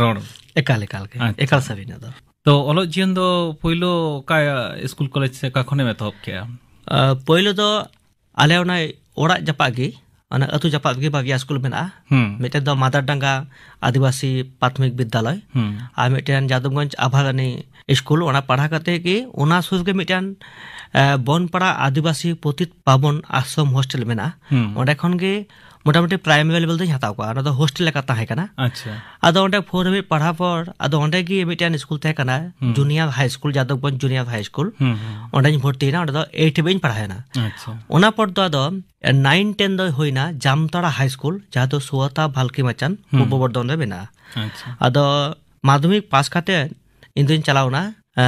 ᱨᱚᱲ᱾ ᱮᱠᱟᱞ, ᱮᱠᱟᱞ ᱜᱮ᱾ ᱟᱪᱪᱷᱟ᱾ ᱮᱠᱟᱞ ᱥᱟᱹᱨᱤ ᱱᱚᱣᱟ ᱫᱚ᱾ ᱛᱚ ᱚᱞᱚᱜ ᱡᱤᱭᱚᱱ ᱫᱚ ᱯᱳᱭᱞᱳ ᱚᱠᱟ ᱤᱥᱠᱩᱞ ᱠᱚᱞᱮᱡᱽ ᱥᱮ ᱚᱠᱟ ᱠᱷᱚᱱᱮᱢ ᱮᱛᱚᱦᱚᱵ ᱠᱮᱜᱼᱟ? ᱟ, ᱯᱳᱭᱞᱳ ᱫᱚ ᱟᱞᱮ ᱚᱱᱟ ᱚᱲᱟᱜ ᱡᱟᱯᱟᱜ ᱜᱮ, ᱚᱱᱟ ᱟᱹᱛᱩ ᱡᱟᱯᱟᱜ ᱨᱮᱜᱮ ᱵᱟᱨᱭᱟ ᱥᱠᱩᱞ ᱢᱮᱱᱟᱜᱼᱟ᱾ ᱦᱩᱸ᱾ ᱢᱤᱫᱴᱮᱱ ᱫᱚ ᱢᱟᱫᱟᱨᱰᱟᱸᱜᱟ ᱟᱹᱫᱤᱵᱟᱹᱥᱤ ᱯᱨᱟᱛᱷᱚᱢᱤᱠ ᱵᱤᱫᱽᱫᱟᱞᱚᱭ, ᱦᱩᱸ᱾ ᱟᱨ ᱢᱤᱫᱴᱮᱱ ᱡᱟᱫᱚᱵᱜᱚᱸᱡᱽ ᱟᱵᱷᱟᱨᱟᱱᱤ ᱥᱠᱩᱞ᱾ ᱚᱱᱟ ᱯᱟᱲᱦᱟᱣ ᱠᱟᱛᱮ ᱜᱮ ᱚᱱᱟ ᱥᱩᱨ ᱜᱮ ᱢᱤᱫᱴᱮᱱ, ᱮ, ᱵᱚᱱᱯᱟᱲᱟ ᱟᱹᱫᱤᱵᱟᱹᱥᱤ ᱯᱚᱛᱤᱛ ᱯᱟᱵᱚᱱ ᱟᱥᱨᱚᱢ ᱦᱳᱥᱴᱮᱞ ᱢᱮᱱᱟᱜᱼᱟ᱾ ᱦᱩᱸ᱾ ᱚᱸᱰᱮ ᱠᱷᱚᱱ ᱜᱮ ᱢᱚᱴᱟᱢᱩᱴᱤ ᱯᱨᱟᱭᱢᱟᱨᱤ ᱞᱮᱵᱮᱞ ᱫᱚᱧ ᱦᱟᱛᱟᱣ ᱠᱚᱣᱟ᱾ ᱚᱱᱟ ᱫᱚ ᱦᱳᱥᱴᱮᱞ ᱞᱮᱠᱟ ᱛᱟᱦᱮᱸ ᱠᱟᱱᱟ᱾ ᱟᱪᱪᱷᱟ᱾ ᱟᱫᱚ ᱚᱸᱰᱮ ᱯᱷᱳᱨ ᱦᱟᱹᱵᱤᱡ ᱯᱟᱲᱦᱟᱣ ᱯᱚᱨ, ᱟᱫᱚ ᱚᱸᱰᱮ ᱜᱮ ᱢᱤᱫᱴᱮᱱ ᱥᱠᱩᱞ ᱛᱟᱦᱮᱸ ᱠᱟᱱᱟ, ᱦᱩᱸ᱾ Junior high school, Jadabganj junior high school. ᱦᱩᱸ, ᱦᱩᱸ᱾ ᱚᱸᱰᱮᱧ ᱵᱷᱚᱨᱛᱤᱭᱮᱱᱟ, ᱚᱸᱰᱮ ᱫᱚ ᱮᱭᱤᱴ ᱦᱟᱹᱵᱤᱡ ᱤᱧ ᱯᱟᱲᱦᱟᱣᱮᱱᱟ᱾ ᱟᱪᱪᱷᱟ᱾ ᱚᱱᱟ ᱯᱚᱨ ᱫᱚ ᱟᱫᱚ ᱱᱟᱭᱤᱱ ᱴᱮᱱ ᱫᱚ ᱦᱩᱭᱱᱟ ᱡᱟᱢᱛᱟᱲᱟ ᱦᱟᱭ ᱥᱠᱩᱞ, ᱡᱟᱦᱟᱸ ᱫᱚ ᱥᱩᱣᱟᱛᱟ ᱵᱷᱟᱞᱠᱤ ᱢᱟᱪᱟᱱ, ᱦᱩᱸ᱾ ᱯᱩᱨᱵᱚ ᱵᱚᱨᱫᱷᱚᱢᱟᱱ ᱨᱮ ᱢᱮᱱᱟᱜᱼᱟ᱾ ᱟᱪᱪᱷᱟ᱾ ᱟᱫᱚ ᱢᱟᱫᱷᱚᱢᱤᱠ ᱯᱟᱥ ᱠᱟᱛᱮ ᱤᱧ ᱫᱚᱧ ᱪᱟᱞᱟᱣᱱᱟ, ᱮ,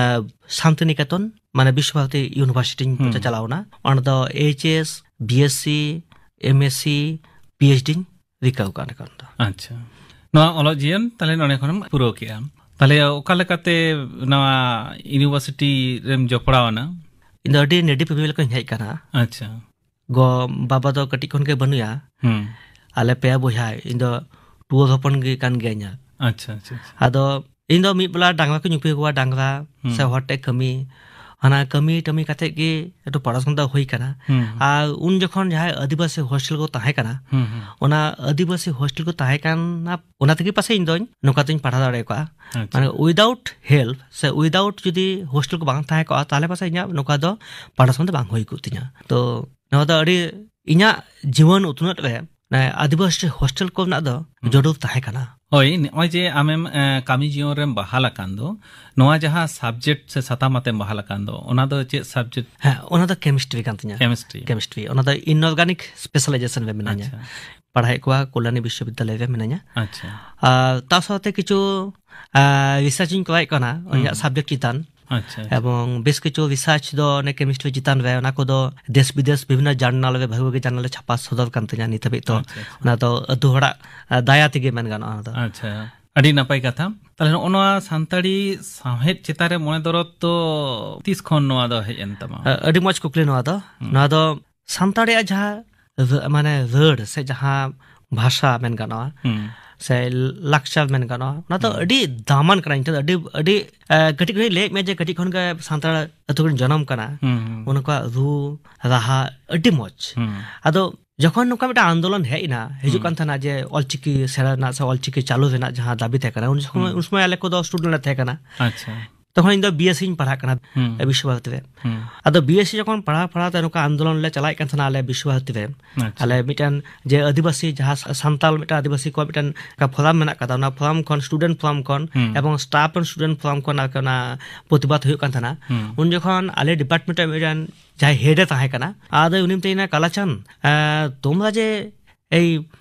ᱥᱟᱱᱛᱤᱱᱤᱠᱮᱛᱚᱱ, ᱢᱟᱱᱮ ᱵᱤᱥᱥᱚ ᱵᱷᱟᱨᱚᱛᱤ ᱤᱭᱩᱱᱤᱵᱷᱟᱨᱥᱤᱴᱤᱧ ᱦᱩᱸ᱾ ᱪᱟᱞᱟᱣᱱᱟ᱾ ᱚᱸᱰᱮ ᱫᱚ H S, B S C, M S C, P H ᱰᱤᱧ ᱨᱤᱠᱟᱹᱣ ᱠᱟᱜᱼᱟ ᱱᱤᱛᱚᱜ ᱫᱚ᱾ ᱟᱪᱪᱷᱟ᱾ ᱱᱚᱣᱟ ᱚᱞᱚᱜ ᱡᱤᱭᱚᱱ ᱛᱟᱦᱞᱮ ᱱᱚᱰᱮ ᱠᱷᱚᱱᱮᱢ ᱯᱩᱨᱟᱹᱣ ᱠᱮᱜᱼᱟ᱾ ᱛᱟᱦᱞᱮ ᱚᱠᱟ ᱞᱮᱠᱟᱛᱮ ᱱᱚᱣᱟ ᱤᱭᱩᱱᱤᱵᱷᱟᱨᱥᱤᱴᱤ ᱨᱮᱢ ᱡᱚᱯᱲᱟᱣ ᱮᱱᱟ? ᱤᱧ ᱫᱚ ᱟᱹᱰᱤ ᱱᱮᱰᱤ ᱯᱷᱮᱢᱤᱞᱤ ᱠᱷᱚᱱᱤᱧ ᱦᱮᱡ ᱟᱠᱟᱱᱟ᱾ ᱟᱪᱪᱷᱟ᱾ ᱜᱚ ᱵᱟᱵᱟ ᱫᱚ ᱠᱟᱹᱴᱤᱡ ᱠᱷᱚᱱ ᱜᱮ ᱵᱟᱹᱱᱩᱭᱟ᱾ ᱦᱩᱸ᱾ ᱟᱞᱮ ᱯᱮ ᱵᱚᱭᱦᱟ, ᱤᱧ ᱫᱚ ᱴᱩᱣᱟᱹᱨ ᱦᱚᱯᱚᱱ ᱜᱮ ᱠᱟᱱ ᱜᱤᱭᱟᱹᱧ᱾ ᱟᱪᱪᱷᱟ, ᱟᱪᱪᱷᱟ, ᱟᱪᱪᱷᱟ᱾ ᱟᱫᱚ ᱤᱧ ᱫᱚ ᱢᱤᱫ ᱵᱮᱞᱟ ᱰᱟᱝᱨᱟ ᱠᱚᱧ ᱜᱩᱯᱤ ᱠᱚᱣᱟ, ᱰᱟᱝᱨᱟ ᱦᱩᱸ᱾ ᱥᱮ ᱦᱚᱲ ᱴᱷᱮᱡ ᱠᱟᱹᱢᱤ, ᱦᱟᱱᱟ ᱠᱟᱹᱢᱤ ᱴᱟᱹᱢᱤ ᱠᱟᱛᱮ ᱜᱮ ᱮᱠᱴᱩ ᱯᱚᱲᱟᱥᱩᱱᱟ ᱫᱚ ᱦᱩᱭ ᱠᱟᱱᱟ᱾ ᱦᱩᱸ, ᱦᱩᱸ᱾ ᱟᱨ ᱩᱱ ᱡᱚᱠᱷᱚᱱ ᱡᱟᱦᱟᱸᱭ ᱟᱹᱫᱤᱵᱟᱹᱥᱤ ᱦᱳᱥᱴᱮᱞ ᱠᱚ ᱛᱟᱦᱮᱸ ᱠᱟᱱᱟ, ᱦᱩᱸ, ᱦᱩᱸ᱾ ᱚᱱᱟ ᱟᱹᱫᱤᱵᱟᱹᱥᱤ ᱦᱳᱥᱴᱮᱞ ᱠᱚ ᱛᱟᱦᱮᱸ ᱠᱟᱱᱟ, ᱚᱱᱟ ᱛᱮᱜᱮ ᱯᱟᱥᱮᱡ ᱤᱧ ᱫᱚᱧ ᱱᱚᱝᱠᱟ ᱛᱤᱧ ᱯᱟᱲᱦᱟᱣ ᱫᱟᱲᱮ ᱠᱚᱜᱼᱟ᱾ ᱟᱪᱪᱷᱟ᱾ ᱢᱟᱱᱮ without help ᱥᱮ without ᱡᱩᱫᱤ ᱦᱳᱥᱴᱮᱞ ᱠᱚ ᱵᱟᱝ ᱛᱟᱦᱮᱸ ᱠᱚᱜᱼᱟ, ᱛᱟᱦᱚᱞᱮ ᱯᱟᱥᱮᱡ ᱤᱧᱟᱹᱜ ᱱᱚᱝᱠᱟ ᱫᱚ ᱯᱚᱲᱟᱥᱩᱱᱟ ᱫᱚ ᱵᱟᱝ ᱦᱩᱭ ᱠᱚᱜ ᱛᱤᱧᱟ᱾ ᱛᱚ ᱱᱚᱣᱟ ᱫᱚ ᱟᱹᱰᱤ ᱤᱧᱟᱹᱜ ᱡᱤᱵᱚᱱ ᱩᱛᱱᱟᱹᱣ ᱨᱮ, ᱢᱟᱱᱮ, ᱟᱹᱫᱤᱵᱟᱹᱥᱤ ᱦᱳᱥᱴᱮᱞ ᱠᱚ ᱨᱮᱱᱟᱜ ᱫᱚ ᱦᱩᱸ᱾ ᱡᱟᱹᱨᱩᱲ ᱛᱟᱦᱮᱸ ᱠᱟᱱᱟ᱾ ᱦᱳᱭ, ᱱᱚᱜᱼᱚᱭ ᱡᱮ ᱟᱢᱮᱢ, ᱮ, ᱠᱟᱹᱢᱤ ᱡᱤᱭᱚᱱ ᱨᱮᱢ ᱵᱟᱦᱟᱞ ᱟᱠᱟᱱ ᱫᱚ, ᱱᱚᱣᱟ ᱡᱟᱦᱟᱸ ᱥᱟᱵᱡᱮᱠᱴ ᱥᱮ ᱥᱟᱛᱟᱢ ᱟᱛᱮᱢ ᱵᱟᱦᱟᱞ ᱟᱠᱟᱱ ᱫᱚ, ᱚᱱᱟ ᱫᱚ ᱪᱮᱫ ᱥᱟᱵᱡᱮᱠᱴ? ᱦᱮᱸ, ᱚᱱᱟ ᱫᱚ ᱠᱮᱢᱤᱥᱴᱨᱤ ᱠᱟᱱ ᱛᱤᱧᱟ᱾ ᱠᱮᱢᱤᱥᱴᱨᱤ᱾ ᱠᱮᱢᱤᱥᱴᱨᱤ᱾ ᱚᱱᱟ ᱫᱚ ᱤᱱᱚᱨᱜᱟᱱᱤᱠ ᱥᱯᱮᱥᱟᱞᱟᱭᱡᱮᱥᱚᱱ ᱨᱮ ᱢᱤᱱᱟᱹᱧᱟ᱾ ᱟᱪᱪᱷᱟ᱾ ᱯᱟᱲᱦᱟᱣᱮᱫ ᱠᱚᱣᱟ ᱠᱚᱞᱭᱟᱱᱤ ᱵᱤᱥᱥᱚᱵᱤᱫᱽᱫᱟᱞᱚᱭ ᱨᱮ ᱢᱤᱱᱟᱹᱧᱟ᱾ ᱟᱪᱪᱷᱟ᱾ ᱟᱨ ᱛᱟ ᱥᱟᱶᱛᱮ ᱠᱤᱪᱷᱩ, ᱟ, ᱨᱤᱥᱟᱨᱪ ᱤᱧ ᱠᱚᱨᱟᱣᱮᱫ ᱠᱟᱱᱟ ᱦᱩᱸ᱾ ᱤᱧᱟᱹᱜ ᱥᱟᱵᱡᱮᱠᱴ ᱪᱮᱛᱟᱱ᱾ ᱟᱪᱪᱷᱟ, ᱟᱪᱪᱷᱟ᱾ ᱮᱵᱚᱝ ᱵᱮᱥ ᱠᱤᱪᱷᱩ ᱨᱤᱥᱟᱨᱪ ᱫᱚ ᱚᱱᱮ ᱠᱮᱢᱤᱥᱴᱨᱤ ᱪᱮᱛᱟᱱ ᱨᱮ, ᱚᱱᱟ ᱠᱚᱫᱚ ᱫᱮᱥ ᱵᱤᱫᱮᱥ ᱵᱤᱵᱷᱤᱱᱱᱚ ᱡᱟᱨᱱᱟᱞ ᱨᱮ ᱵᱷᱟᱹᱜᱤ ᱵᱷᱟᱹᱜᱤ ᱡᱟᱨᱱᱟᱞ ᱨᱮ ᱪᱷᱟᱯᱟ ᱥᱚᱫᱚᱨ ᱠᱟᱱ ᱛᱤᱧᱟ ᱱᱤᱛ ᱦᱟᱹᱵᱤᱡ ᱛᱚ᱾ ᱟᱪᱪᱷᱟ, ᱟᱪᱪᱷᱟ᱾ ᱚᱱᱟ ᱫᱚ ᱟᱹᱛᱩ ᱦᱚᱲᱟᱜ, ᱟ, ᱫᱟᱭᱟ ᱛᱮᱜᱮ ᱢᱮᱱ ᱜᱟᱱᱚᱜᱼᱟ ᱚᱱᱟ ᱫᱚ᱾ ᱟᱪᱪᱷᱟ, ᱟᱹᱰᱤ ᱱᱟᱯᱟᱭ ᱠᱟᱛᱷᱟ᱾ ᱛᱟᱦᱞᱮ ᱱᱚᱜᱼᱚ ᱱᱚᱣᱟ ᱥᱟᱱᱛᱟᱲᱤ ᱥᱟᱶᱦᱮᱫ ᱪᱮᱛᱟᱱ ᱨᱮ ᱢᱚᱱᱮ ᱫᱚᱨᱚᱫ ᱫᱚ ᱛᱤᱥ ᱠᱷᱚᱱ ᱱᱚᱣᱟ ᱫᱚ ᱦᱮᱡ ᱮᱱ ᱛᱟᱢᱟ? ᱟ, ᱟᱹᱰᱤ ᱢᱚᱡᱽ ᱠᱩᱠᱞᱤ ᱱᱚᱣᱟ ᱫᱚ᱾ ᱦᱩᱸ᱾ ᱱᱚᱣᱟ ᱫᱚ ᱥᱟᱱᱛᱟᱲᱤᱭᱟᱜ ᱡᱟᱦᱟᱸ ᱨᱟᱹ-, ᱢᱟᱱᱮ ᱨᱟᱹᱲ ᱥᱮ ᱡᱟᱦᱟᱸ ᱵᱷᱟᱥᱟ ᱢᱮᱱ ᱜᱟᱱᱚᱜᱼᱟ, ᱦᱩᱸ᱾ ᱥᱮ ᱞᱟᱠᱪᱟᱨ ᱢᱮᱱ ᱜᱟᱱᱚᱜᱼᱟ, ᱚᱱᱟ ᱫᱚ ᱦᱩᱸ᱾ ᱟᱹᱰᱤ ᱫᱟᱢᱟᱱ ᱠᱟᱱᱟ᱾ ᱤᱧ ᱴᱷᱮᱱ ᱫᱚ ᱟᱹᱰᱤ, ᱟᱹᱰᱤ, ᱮ, ᱠᱟᱹᱴᱤᱡ ᱠᱷᱚᱱᱤᱧ ᱞᱟᱹᱭᱮᱫ ᱢᱮᱭᱟ ᱡᱮ ᱠᱟᱹᱴᱤᱡ ᱠᱷᱚᱱ ᱜᱮ ᱥᱟᱱᱛᱟᱲ ᱟᱹᱛᱩ ᱠᱚᱨᱮᱧ ᱡᱚᱱᱚᱢ ᱠᱟᱱᱟ᱾ ᱦᱩᱸ, ᱦᱩᱸ᱾ ᱚᱱᱟ ᱠᱚᱣᱟᱜ ᱨᱩ, ᱨᱟᱦᱟ ᱟᱹᱰᱤ ᱢᱚᱡᱽ᱾ ᱦᱩᱸ᱾ ᱟᱫᱚ ᱡᱚᱠᱷᱚᱱ ᱱᱚᱝᱠᱟ ᱢᱤᱫᱴᱟᱝ ᱟᱱᱫᱳᱞᱚᱱ ᱦᱮᱡ ᱮᱱᱟ, ᱦᱤᱡᱩᱜ ᱦᱩᱸ᱾ ᱠᱟᱱ ᱛᱟᱦᱮᱱᱟ ᱡᱮ ᱚᱞᱪᱤᱠᱤ ᱥᱮᱬᱟ ᱨᱮᱱᱟᱜ ᱥᱮ ᱚᱞᱪᱤᱠᱤ ᱪᱟᱹᱞᱩ ᱨᱮᱱᱟᱜ ᱡᱟᱦᱟᱸ ᱫᱟᱹᱵᱤ ᱛᱟᱦᱮᱸ ᱠᱟᱱᱟ, ᱩᱱ ᱥᱚᱢᱚᱭ, ᱦᱩᱸ᱾ ᱩᱱ ᱥᱚᱢᱚᱭ ᱟᱞᱮ ᱠᱚᱫᱚ ᱥᱴᱩᱰᱮᱱᱴ ᱞᱮ ᱛᱟᱦᱮᱸ ᱠᱟᱱᱟ᱾ ᱟᱪᱪᱷᱟ᱾ ᱛᱚᱠᱷᱚᱱ ᱤᱧ ᱫᱚ ᱵᱤ ᱮᱥ ᱤᱧ ᱯᱟᱲᱦᱟᱜ ᱠᱟᱱᱟ, ᱦᱩᱸ᱾ ᱵᱤᱥᱥᱚ ᱵᱷᱟᱨᱚᱛᱤ ᱨᱮ᱾ ᱦᱩᱸ᱾ ᱟᱫᱚ ᱵᱤ ᱮᱥ ᱤ ᱡᱚᱠᱷᱚᱱ ᱯᱟᱲᱦᱟᱣ, ᱯᱟᱲᱦᱟᱣ ᱛᱮ ᱱᱚᱝᱠᱟ ᱟᱱᱫᱳᱞᱚᱱ ᱞᱮ ᱪᱟᱞᱟᱣᱮᱫ ᱠᱟᱱ ᱛᱟᱦᱮᱱᱟ ᱟᱞᱮ ᱵᱤᱥᱥᱚ ᱵᱷᱟᱨᱚᱛᱤ ᱨᱮ᱾ ᱟᱪᱪᱷᱟ᱾ ᱟᱞᱮ ᱢᱤᱫᱴᱮᱱ ᱡᱮ ᱟᱹᱫᱤᱵᱟᱹᱥᱤ ᱡᱟᱦᱟᱸ ᱥᱟ-, ᱥᱟᱱᱛᱟᱞ ᱢᱤᱫᱴᱮᱱ ᱟᱹᱫᱤᱵᱟᱹᱥᱤ ᱠᱚᱣᱟᱜ ᱢᱤᱫᱴᱮᱱ ᱚᱱᱠᱟ ᱯᱷᱳᱨᱟᱢ ᱢᱮᱱᱟᱜ ᱠᱟᱫᱟ, ᱚᱱᱟ ᱯᱷᱳᱨᱟᱢ ᱠᱷᱚᱱ, ᱥᱴᱩᱰᱮᱱᱴ ᱯᱷᱳᱨᱟᱢ ᱠᱷᱚᱱ ᱦᱩᱸ᱾ ᱮᱵᱚᱝ ᱥᱴᱟᱯᱷ ᱮᱱᱰ ᱥᱴᱩᱰᱮᱱᱴ ᱯᱷᱳᱨᱟᱢ ᱠᱷᱚᱱ ᱟᱨᱠᱤ ᱚᱱᱟ ᱯᱨᱚᱛᱤᱵᱟᱫ ᱦᱩᱭᱩᱜ ᱠᱟᱱ ᱛᱟᱦᱮᱱᱟ᱾ ᱦᱩᱸ᱾ ᱩᱱ ᱡᱚᱠᱷᱚᱱ ᱟᱞᱮ ᱰᱤᱯᱟᱨᱴᱢᱮᱱᱴ ᱨᱮ ᱢᱤᱫᱴᱮᱱ ᱡᱟᱦᱟᱸᱭ ᱦᱮᱰ ᱮ ᱛᱟᱦᱮᱸ ᱠᱟᱱᱟ, ᱟᱫᱚᱭ ᱩᱱᱤ ᱢᱤᱛᱟᱹᱧ ᱠᱟᱱᱟ, "ᱠᱟᱞᱟᱪᱟᱸᱫᱽ, ᱮ, তোমরা যে এই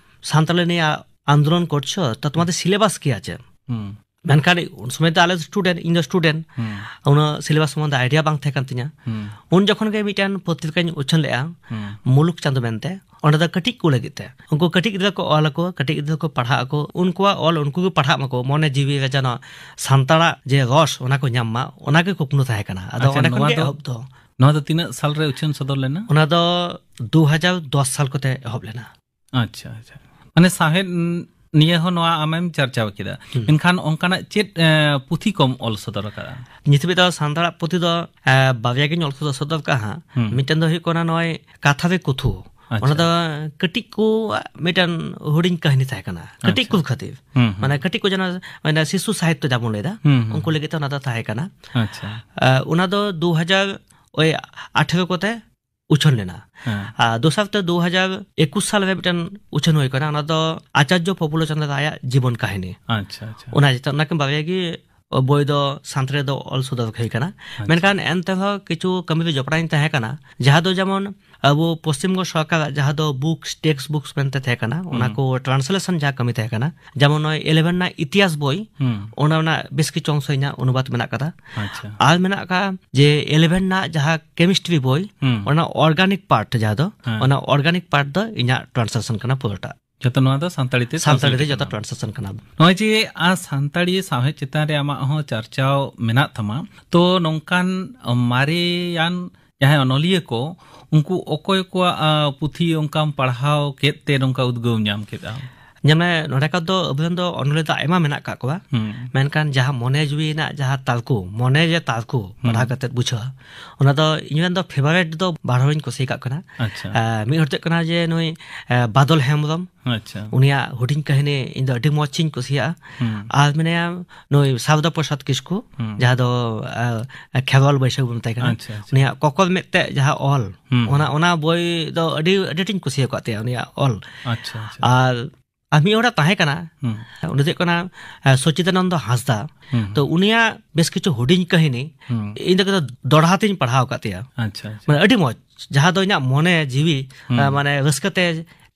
সান্তালি নিয়ে আ-, আন্দোলন করছো, তা তোমাদের সিলেবাস কি আছে?" হুম। ᱢᱮᱱᱠᱷᱟᱱ ᱩᱱ ᱥᱚᱢᱚᱭ ᱫᱚ ᱟᱞᱮ ᱫᱚ ᱥᱴᱩᱰᱮᱱᱴ, ᱤᱧ ᱫᱚ ᱥᱴᱩᱰᱮᱱᱴ, ᱦᱩᱸ᱾ ᱩᱱᱟᱹᱜ ᱥᱤᱞᱮᱵᱟᱥ ᱥᱚᱢᱵᱚᱱᱫᱷᱮ ᱟᱭᱰᱤᱭᱟ ᱵᱟᱝ ᱛᱟᱦᱮᱸ ᱠᱟᱱ ᱛᱤᱧᱟᱹ᱾ ᱦᱩᱸ᱾ ᱩᱱ ᱡᱚᱠᱷᱚᱱ ᱜᱮ ᱢᱤᱫᱴᱮᱱ ᱯᱚᱛᱨᱤᱠᱟᱧ ᱩᱪᱷᱟᱹᱱ ᱞᱮᱫᱼᱟ, ᱦᱩᱸ᱾ ᱢᱩᱞᱩᱠ ᱪᱟᱸᱫᱚ ᱢᱮᱱᱛᱮ᱾ ᱚᱸᱰᱮ ᱫᱚ ᱠᱟᱹᱴᱤᱡ ᱠᱚ ᱞᱟᱹᱜᱤᱫ ᱛᱮ, ᱩᱱᱠᱩ ᱠᱟᱹᱴᱤᱡ ᱜᱤᱫᱽᱨᱟᱹ ᱠᱚ ᱚᱞ ᱟᱠᱚ, ᱠᱟᱹᱴᱤᱡ ᱜᱤᱫᱽᱨᱟᱹ ᱠᱚ ᱯᱟᱲᱦᱟᱜ ᱟᱠᱚ, ᱩᱱᱠᱩᱣᱟᱜ ᱚᱞ ᱩᱱᱠᱩ ᱜᱮ ᱯᱟᱲᱦᱟᱜ ᱢᱟᱠᱚ, ᱢᱚᱱᱮ ᱡᱤᱣᱤ ᱨᱮ ᱡᱮᱱᱚ ᱥᱟᱱᱛᱟᱲᱟᱜ ᱡᱮ ᱨᱚᱥ, ᱚᱱᱟ ᱠᱚ ᱧᱟᱢ ᱢᱟ, ᱚᱱᱟ ᱜᱮ ᱠᱩᱠᱢᱩ ᱛᱟᱦᱮᱸ ᱠᱟᱱᱟ᱾ ᱟᱫᱚ ᱟᱪᱪᱷᱟ, ᱚᱸᱰᱮ ᱠᱷᱚᱱ ᱱᱚᱣᱟ ᱜᱮ ᱫᱚ, ᱮᱦᱚᱵ ᱫᱚ᱾ ᱱᱚᱣᱟ ᱫᱚ ᱛᱤᱱᱟᱹᱜ ᱥᱟᱞ ᱨᱮ ᱩᱪᱷᱟᱹᱱ ᱥᱚᱫᱚᱨ ᱞᱮᱱᱟ? ᱚᱱᱟ ᱫᱚ ᱫᱩ ᱦᱟᱡᱟᱨ ᱫᱚᱥ ᱥᱟᱞ ᱠᱚᱛᱮ ᱮᱦᱚᱵ ᱞᱮᱱᱟ᱾ ᱟᱪᱪᱷᱟ, ᱟᱪᱪᱷᱟ᱾ ᱢᱟᱱᱮ ᱥᱟᱶᱦᱮᱫ ᱱᱤᱭᱟᱹ ᱦᱚᱸ ᱱᱚᱣᱟ ᱟᱢᱮᱢ ᱪᱟᱨᱪᱟᱣ ᱠᱮᱫᱟ᱾ ᱦᱩᱸ᱾ ᱢᱮᱱᱠᱷᱟᱱ ᱚᱱᱠᱟᱱᱟᱜ ᱪᱮᱫ, ᱮ, ᱯᱩᱛᱷᱤ ᱠᱚᱢ ᱚᱞ ᱥᱚᱫᱚᱨ ᱟᱠᱟᱫᱟ? ᱱᱤᱛ ᱦᱟᱹᱵᱤᱡ ᱫᱚ ᱥᱟᱱᱛᱟᱲᱟᱜ ᱯᱩᱛᱷᱤ ᱫᱚ, ᱮ, ᱵᱟᱨᱭᱟ ᱜᱤᱧ ᱚᱞ ᱥᱚᱫᱚᱨ, ᱥᱚᱫᱚᱨ ᱠᱟᱜᱼᱟ ᱦᱟᱸᱜ᱾ ᱦᱩᱸ᱾ ᱢᱤᱫᱴᱮᱱ ᱫᱚ ᱦᱩᱭᱩᱜ ᱠᱟᱱᱟ ᱱᱚᱜᱼᱚᱭ ᱠᱟᱛᱷᱟ ᱨᱮ ᱠᱩᱛᱷᱩ᱾ ᱟᱪᱪᱷᱟ᱾ ᱚᱱᱟ ᱫᱚ ᱠᱟᱹᱴᱤᱡ ᱠᱚ ᱢᱤᱫᱴᱮᱱ ᱦᱩᱰᱤᱧ ᱠᱟᱹᱦᱱᱤ ᱛᱟᱦᱮᱸ ᱠᱟᱱᱟ, ᱠᱟᱹᱴᱤᱡ ᱟᱪᱪᱷᱟ᱾ ᱠᱚ ᱠᱷᱟᱹᱛᱤᱨ᱾ ᱦᱩᱸ, ᱦᱩᱸ᱾ ᱢᱟᱱᱮ ᱠᱟᱹᱴᱤᱡ ᱠᱚ ᱡᱮᱱᱚ, ᱢᱟᱱᱮ ᱥᱤᱥᱩ ᱥᱟᱦᱤᱛᱛᱚ ᱡᱟᱵᱚᱱ ᱞᱟᱹᱭᱫᱟ, ᱦᱩᱸ, ᱦᱩᱸ᱾ ᱩᱱᱠᱩ ᱞᱟᱹᱜᱤᱫ ᱛᱮ ᱚᱱᱟ ᱫᱚ ᱛᱟᱦᱮᱸ ᱠᱟᱱᱟ᱾ ᱟᱪᱪᱷᱟ᱾ ᱮ, ᱚᱱᱟ ᱫᱚ ᱫᱩ ᱦᱟᱡᱟᱨ ᱳᱭ ᱟᱴᱷᱮᱨᱚ ᱠᱚᱛᱮ ᱩᱪᱷᱟᱹᱱ ᱞᱮᱱᱟ᱾ ᱦᱮᱸ᱾ ᱟᱨ ᱫᱚᱥᱟᱨ ᱛᱮ ᱫᱩ ᱦᱟᱡᱟᱨ ᱮᱠᱩᱥ ᱥᱟᱞ ᱨᱮ ᱢᱤᱫᱴᱮᱱ ᱩᱪᱷᱟᱹᱱ ᱦᱩᱭ ᱠᱟᱱᱟ, ᱚᱱᱟ ᱫᱚ ᱟᱪᱟᱨᱡᱚ ᱯᱨᱚᱯᱷᱩᱞᱞᱚ ᱪᱚᱸᱫᱽᱨᱚ ᱨᱟᱭᱟᱜ ᱡᱤᱵᱚᱱ ᱠᱟᱹᱦᱱᱤ᱾ ᱟᱪᱪᱷᱟ, ᱟᱪᱪᱷᱟ᱾ ᱚᱱᱟ ᱪᱮᱛᱟᱱ, ᱚᱱᱟ ᱠᱤᱱ ᱵᱟᱨᱭᱟ ᱜᱮ ᱵᱳᱭ ᱫᱚ ᱥᱟᱱᱛᱟᱲᱤ ᱫᱚ ᱚᱞ ᱥᱚᱫᱚᱨ ᱦᱩᱭ ᱠᱟᱱᱟ᱾ ᱟᱪᱪᱷᱟ᱾ ᱢᱮᱱᱠᱷᱟᱱ ᱮᱱᱛᱮ ᱨᱮᱦᱚᱸ ᱠᱤᱪᱷᱩ ᱠᱟᱹᱢᱤ ᱨᱮ ᱡᱚᱯᱲᱟᱣ ᱤᱧ ᱛᱟᱦᱮᱸ ᱠᱟᱱᱟ, ᱡᱟᱦᱟᱸ ᱫᱚ ᱡᱮᱢᱚᱱ ᱟᱵᱚ ᱯᱚᱥᱪᱤᱢ ᱵᱚᱝᱜᱚ ᱥᱚᱨᱠᱟᱨᱟᱜ ᱡᱟᱦᱟᱸ ᱫᱚ ᱵᱩᱠᱥ, ᱴᱮᱠᱥᱴ ᱵᱩᱠᱥ ᱢᱮᱱᱛᱮ ᱛᱟᱦᱮᱸ ᱠᱟᱱᱟ, ᱚᱱᱟ ᱦᱩᱸ᱾ ᱠᱚ ᱴᱨᱟᱱᱥᱞᱮᱥᱚᱱ ᱡᱟᱦᱟᱸ ᱠᱟᱹᱢᱤ ᱛᱟᱦᱮᱸ ᱠᱟᱱᱟ, ᱡᱮᱢᱚᱱ ᱱᱚᱜᱼᱚᱭ ᱤᱞᱮᱵᱷᱮᱱ ᱨᱮᱱᱟᱜ ᱤᱛᱤᱦᱟᱥ ᱵᱳᱭ, ᱦᱩᱸ᱾ ᱚᱱᱟ ᱨᱮᱱᱟᱜ ᱵᱮᱥ ᱠᱤᱪᱷᱩ ᱚᱝᱥᱚ ᱤᱧᱟᱹᱜ ᱚᱱᱩᱵᱟᱫ ᱢᱮᱱᱟᱜ ᱠᱟᱫᱟ᱾ ᱟᱪᱪᱷᱟ᱾ ᱟᱨ ᱢᱮᱱᱟᱜ ᱠᱟᱜᱼᱟ ᱡᱮ ᱤᱞᱮᱵᱷᱮᱱ ᱨᱮᱱᱟᱜ ᱡᱟᱦᱟᱸ ᱠᱮᱢᱤᱥᱴᱨᱤ ᱵᱳᱭ, ᱦᱩᱸ᱾ ᱚᱱᱟ ᱚᱨᱜᱟᱱᱤᱠ ᱯᱟᱨᱴ ᱡᱟᱦᱟᱸ ᱫᱚ, ᱦᱮᱸ᱾ ᱚᱱᱟ ᱚᱨᱜᱟᱱᱤᱠ ᱯᱟᱨᱴ ᱫᱚ ᱤᱧᱟᱹᱜ ᱴᱨᱟᱱᱥᱞᱮᱥᱚᱱ ᱠᱟᱱᱟ ᱯᱩᱨᱟᱹᱴᱟ᱾ ᱡᱚᱛᱚ ᱱᱚᱣᱟ ᱫᱚ ᱥᱟᱱᱛᱟᱲᱤ ᱛᱮ ᱥᱟᱱᱛᱟᱲᱤ ᱛᱮ translate ᱡᱚᱛᱚ ᱠᱟᱱᱟ᱾ ᱴᱨᱟᱱᱥᱞᱮᱥᱚᱱ ᱠᱟᱱᱟ᱾ ᱱᱚᱜᱼᱚᱭ ᱡᱮ ᱟᱨ ᱥᱟᱱᱛᱟᱲᱤ ᱥᱟᱶᱦᱮᱫ ᱪᱮᱛᱟᱱ ᱨᱮ ᱟᱢᱟᱜ ᱦᱚᱸ ᱪᱟᱨᱪᱟᱣ ᱢᱮᱱᱟᱜ ᱛᱟᱢᱟ, ᱛᱚ ᱱᱚᱝᱠᱟᱱ ᱢᱟᱨᱮᱭᱟᱱ ᱡᱟᱦᱟᱸᱭ ᱚᱱᱚᱞᱤᱭᱟᱹ ᱠᱚ, ᱩᱱᱠᱩ ᱚᱠᱚᱭ ᱠᱚᱣᱟᱜ, ᱟ, ᱯᱩᱛᱷᱤ ᱚᱱᱠᱟᱢ ᱯᱟᱲᱦᱟᱣ ᱠᱮᱫ ᱛᱮ ᱱᱚᱝᱠᱟ ᱩᱫᱽᱜᱟᱹᱣ ᱧᱟᱢ ᱠᱮᱫᱟ? ᱧᱮᱞ ᱢᱮ, ᱱᱚᱰᱮ ᱠᱟᱨ ᱫᱚ ᱟᱵᱚᱨᱮᱱ ᱫᱚ ᱚᱱᱚᱞᱤᱭᱟᱹ ᱫᱚ ᱟᱭᱢᱟ ᱢᱮᱱᱟᱜ ᱠᱟᱜ ᱠᱚᱣᱟ᱾ ᱦᱩᱸ᱾ ᱢᱮᱱᱠᱷᱟᱱ ᱡᱟᱦᱟᱸ ᱢᱚᱱᱮ ᱡᱤᱣᱤ ᱨᱮᱱᱟᱜ ᱡᱟᱦᱟᱸ ᱛᱟᱞᱠᱩ, ᱢᱚᱱᱮ ᱡᱮ ᱛᱟᱞᱠᱩ ᱦᱩᱸ᱾ ᱯᱟᱲᱦᱟᱣ ᱠᱟᱛᱮ ᱵᱩᱡᱷᱟᱹᱜᱼᱟ, ᱚᱱᱟ ᱫᱚ ᱤᱧ ᱨᱮᱱ ᱫᱚ ᱯᱷᱮᱵᱟᱨᱮᱴ ᱫᱚ ᱵᱟᱨ ᱦᱚᱲᱤᱧ ᱠᱩᱥᱤ ᱟᱠᱟᱫ ᱠᱤᱱᱟ᱾ ᱟᱪᱪᱷᱟ᱾ ᱮ, ᱢᱤᱫ ᱦᱚᱲ ᱫᱚ ᱦᱩᱭᱩᱜ ᱠᱟᱱᱟ ᱡᱮ ᱱᱩᱭ, ᱮ, ᱵᱟᱫᱚᱞ ᱦᱮᱢᱵᱨᱚᱢ᱾ ᱟᱪᱪᱷᱟ᱾ ᱩᱱᱤᱭᱟᱜ ᱦᱩᱰᱤᱧ ᱠᱟᱹᱦᱱᱤ ᱤᱧ ᱫᱚ ᱟᱹᱰᱤ ᱢᱚᱡᱽ ᱤᱧ ᱠᱩᱥᱤᱭᱟᱜᱼᱟ᱾ ᱦᱩᱸ᱾ ᱟᱨ ᱢᱮᱱᱟᱭᱟ ᱱᱩᱭ ᱥᱟᱨᱚᱫᱟ ᱯᱨᱚᱥᱟᱫᱽ ᱠᱤᱥᱠᱩ, ᱦᱩᱸ᱾ ᱡᱟᱦᱟᱸ ᱫᱚ, ᱮ, ᱠᱷᱮᱨᱣᱟᱞ ᱵᱟᱹᱭᱥᱟᱹᱠᱷ ᱵᱚᱱ ᱢᱮᱛᱟᱭ ᱠᱟᱱᱟ᱾ ᱟᱪᱪᱷᱟ, ᱟᱪᱪᱷᱟ᱾ ᱩᱱᱤᱭᱟᱜ ᱠᱚᱠᱚᱨ ᱢᱮᱫ ᱛᱮ ᱡᱟᱦᱟᱸ ᱚᱞ, ᱦᱩᱸ᱾ ᱚᱱᱟ, ᱚᱱᱟ ᱵᱳᱭ ᱫᱚ ᱟᱹᱰᱤ, ᱟᱹᱰᱤ ᱟᱸᱴᱤᱧ ᱠᱩᱥᱤᱭᱟᱠᱟᱫ ᱛᱟᱭᱟ, ᱩᱱᱤᱭᱟᱜ ᱚᱞ᱾ ᱟᱪᱪᱷᱟ, ᱟᱪᱪᱷᱟ᱾ ᱟᱨ ᱟᱨ ᱢᱤᱫ ᱦᱚᱲᱮ ᱛᱟᱦᱮᱸ ᱠᱟᱱᱟ, ᱦᱩᱸ᱾ ᱩᱱᱤ ᱫᱚ ᱦᱩᱭᱩᱜ ᱠᱟᱱᱟ, ᱮ, ᱥᱚᱪᱪᱤᱫᱟᱱᱚᱱᱫᱚ ᱦᱟᱸᱥᱫᱟ᱾ ᱦᱩᱸ᱾ ᱛᱚ, ᱩᱱᱤᱭᱟᱜ ᱵᱮᱥ ᱠᱤᱪᱷᱩ ᱦᱩᱰᱤᱧ ᱠᱟᱹᱦᱱᱤ ᱦᱩᱸ᱾ ᱤᱧ ᱫᱚ ᱠᱤᱱᱛᱩ ᱫᱚᱲᱦᱟ ᱛᱤᱧ ᱯᱟᱲᱦᱟᱣ ᱟᱠᱟᱫ ᱛᱟᱭᱟ᱾ ᱟᱪᱪᱷᱟ, ᱟᱪᱪᱷᱟ᱾ ᱢᱟᱱᱮ, ᱟᱹᱰᱤ ᱢᱚᱡᱽ, ᱡᱟᱦᱟᱸ ᱫᱚ ᱤᱧᱟᱹᱜ ᱢᱚᱱᱮ ᱡᱤᱣᱤ, ᱦᱩᱸ᱾ ᱮ, ᱢᱟᱱᱮ, ᱨᱟᱹᱥᱠᱟᱹ ᱛᱮ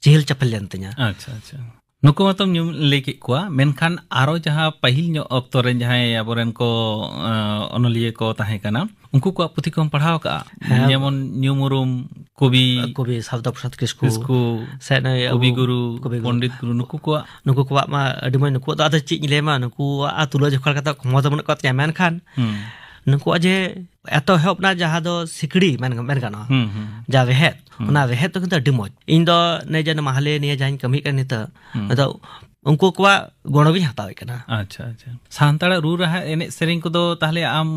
ᱪᱤᱦᱤᱞ ᱪᱟᱯᱮᱞ ᱞᱮᱱ ᱛᱤᱧᱟ᱾ ᱟᱪᱪᱷᱟ, ᱟᱪᱪᱷᱟ᱾ ᱱᱩᱠᱩ ᱢᱟᱛᱚᱢ ᱧᱩᱢ ᱞᱟᱹᱭ ᱠᱮᱫ ᱠᱚᱣᱟ, ᱢᱮᱱᱠᱷᱟᱱ ᱟᱨᱚ ᱡᱟᱦᱟᱸ ᱯᱟᱹᱦᱤᱞ ᱧᱚᱜ ᱚᱠᱛᱚ ᱨᱮᱱ ᱡᱟᱦᱟᱸᱭ ᱟᱵᱚᱨᱮᱱ ᱠᱚ, ᱮ, ᱚᱱᱚᱞᱤᱭᱟᱹ ᱠᱚ ᱛᱟᱦᱮᱸ ᱠᱟᱱᱟ, ᱩᱱᱠᱩ ᱠᱚᱣᱟᱜ ᱯᱩᱛᱷᱤ ᱠᱚᱢ ᱯᱟᱲᱦᱟᱣ ᱠᱟᱜᱼᱟ? ᱦᱮᱸ᱾ ᱡᱮᱢᱚᱱ ᱧᱩᱢ ᱩᱨᱩᱢ ᱠᱚᱵᱤ ᱠᱚᱵᱤ ᱥᱟᱨᱚᱫᱟ ᱯᱨᱚᱥᱟᱫᱽ ᱠᱤᱥᱠᱩ, ᱠᱤᱥᱠᱩ, ᱥᱮ ᱱᱩᱭ ᱠᱚᱵᱤ ᱟᱵᱚ ᱜᱩᱨᱩ, ᱠᱚᱵᱤ ᱜᱩᱨᱩ᱾ ᱯᱚᱱᱰᱤᱛ ᱜᱩᱨᱩ, ᱱᱩᱠᱩ ᱠᱚᱣᱟᱜ ᱱᱩᱠᱩ ᱠᱚᱣᱟᱜ ᱢᱟ ᱟᱹᱰᱤ ᱢᱚᱡᱽ, ᱱᱩᱠᱩᱣᱟᱜ ᱫᱚ ᱟᱫᱚ ᱪᱮᱫ ᱤᱧ ᱞᱟᱹᱭ ᱟᱢᱟ, ᱱᱩᱠᱩᱣᱟᱜ ᱟᱨ ᱛᱩᱞᱟᱹ ᱡᱚᱠᱷᱟ ᱠᱟᱛᱮ ᱠᱷᱚᱢᱚᱛᱟ ᱵᱟᱹᱱᱩᱜ ᱠᱟᱜ ᱛᱤᱧᱟ, ᱢᱮᱱᱠᱷᱟᱱ ᱦᱩᱸ᱾ ᱱᱩᱠᱩᱣᱟᱜ ᱡᱮ ᱮᱛᱚᱦᱚᱵ ᱨᱮᱱᱟᱜ ᱡᱟᱦᱟᱸ ᱫᱚ ᱥᱤᱠᱲᱤ ᱢᱮᱱ, ᱢᱮᱱ ᱜᱟᱱᱚᱜᱼᱟ, ᱦᱩᱸ, ᱦᱩᱸ᱾ ᱡᱟ ᱨᱮᱦᱮᱫ, ᱦᱩᱸ᱾ ᱚᱱᱟ ᱨᱮᱦᱮᱫ ᱫᱚ ᱠᱤᱱᱛᱩ ᱟᱹᱰᱤ ᱢᱚᱡᱽ᱾ ᱤᱧ ᱫᱚ ᱱᱮ ᱡᱮ ᱢᱟᱦᱞᱮ ᱱᱤᱭᱟᱹ ᱡᱟᱦᱟᱸᱧ ᱠᱟᱹᱢᱤᱭᱮᱫ ᱠᱟᱱ ᱱᱤᱛᱚᱜ, ᱦᱩᱸ᱾ ᱟᱫᱚ ᱩᱱᱠᱩ ᱠᱚᱣᱟᱜ ᱜᱚᱲᱚ ᱜᱤᱧ ᱦᱟᱛᱟᱣᱮᱫ ᱠᱟᱱᱟ᱾ ᱟᱪᱪᱷᱟ, ᱟᱪᱪᱷᱟ᱾ ᱥᱟᱱᱛᱟᱲᱟᱜ ᱨᱩ ᱨᱟᱦᱟ ᱮᱱᱮᱡ ᱥᱮᱨᱮᱧ ᱠᱚᱫᱚ ᱛᱟᱦᱞᱮ ᱟᱢ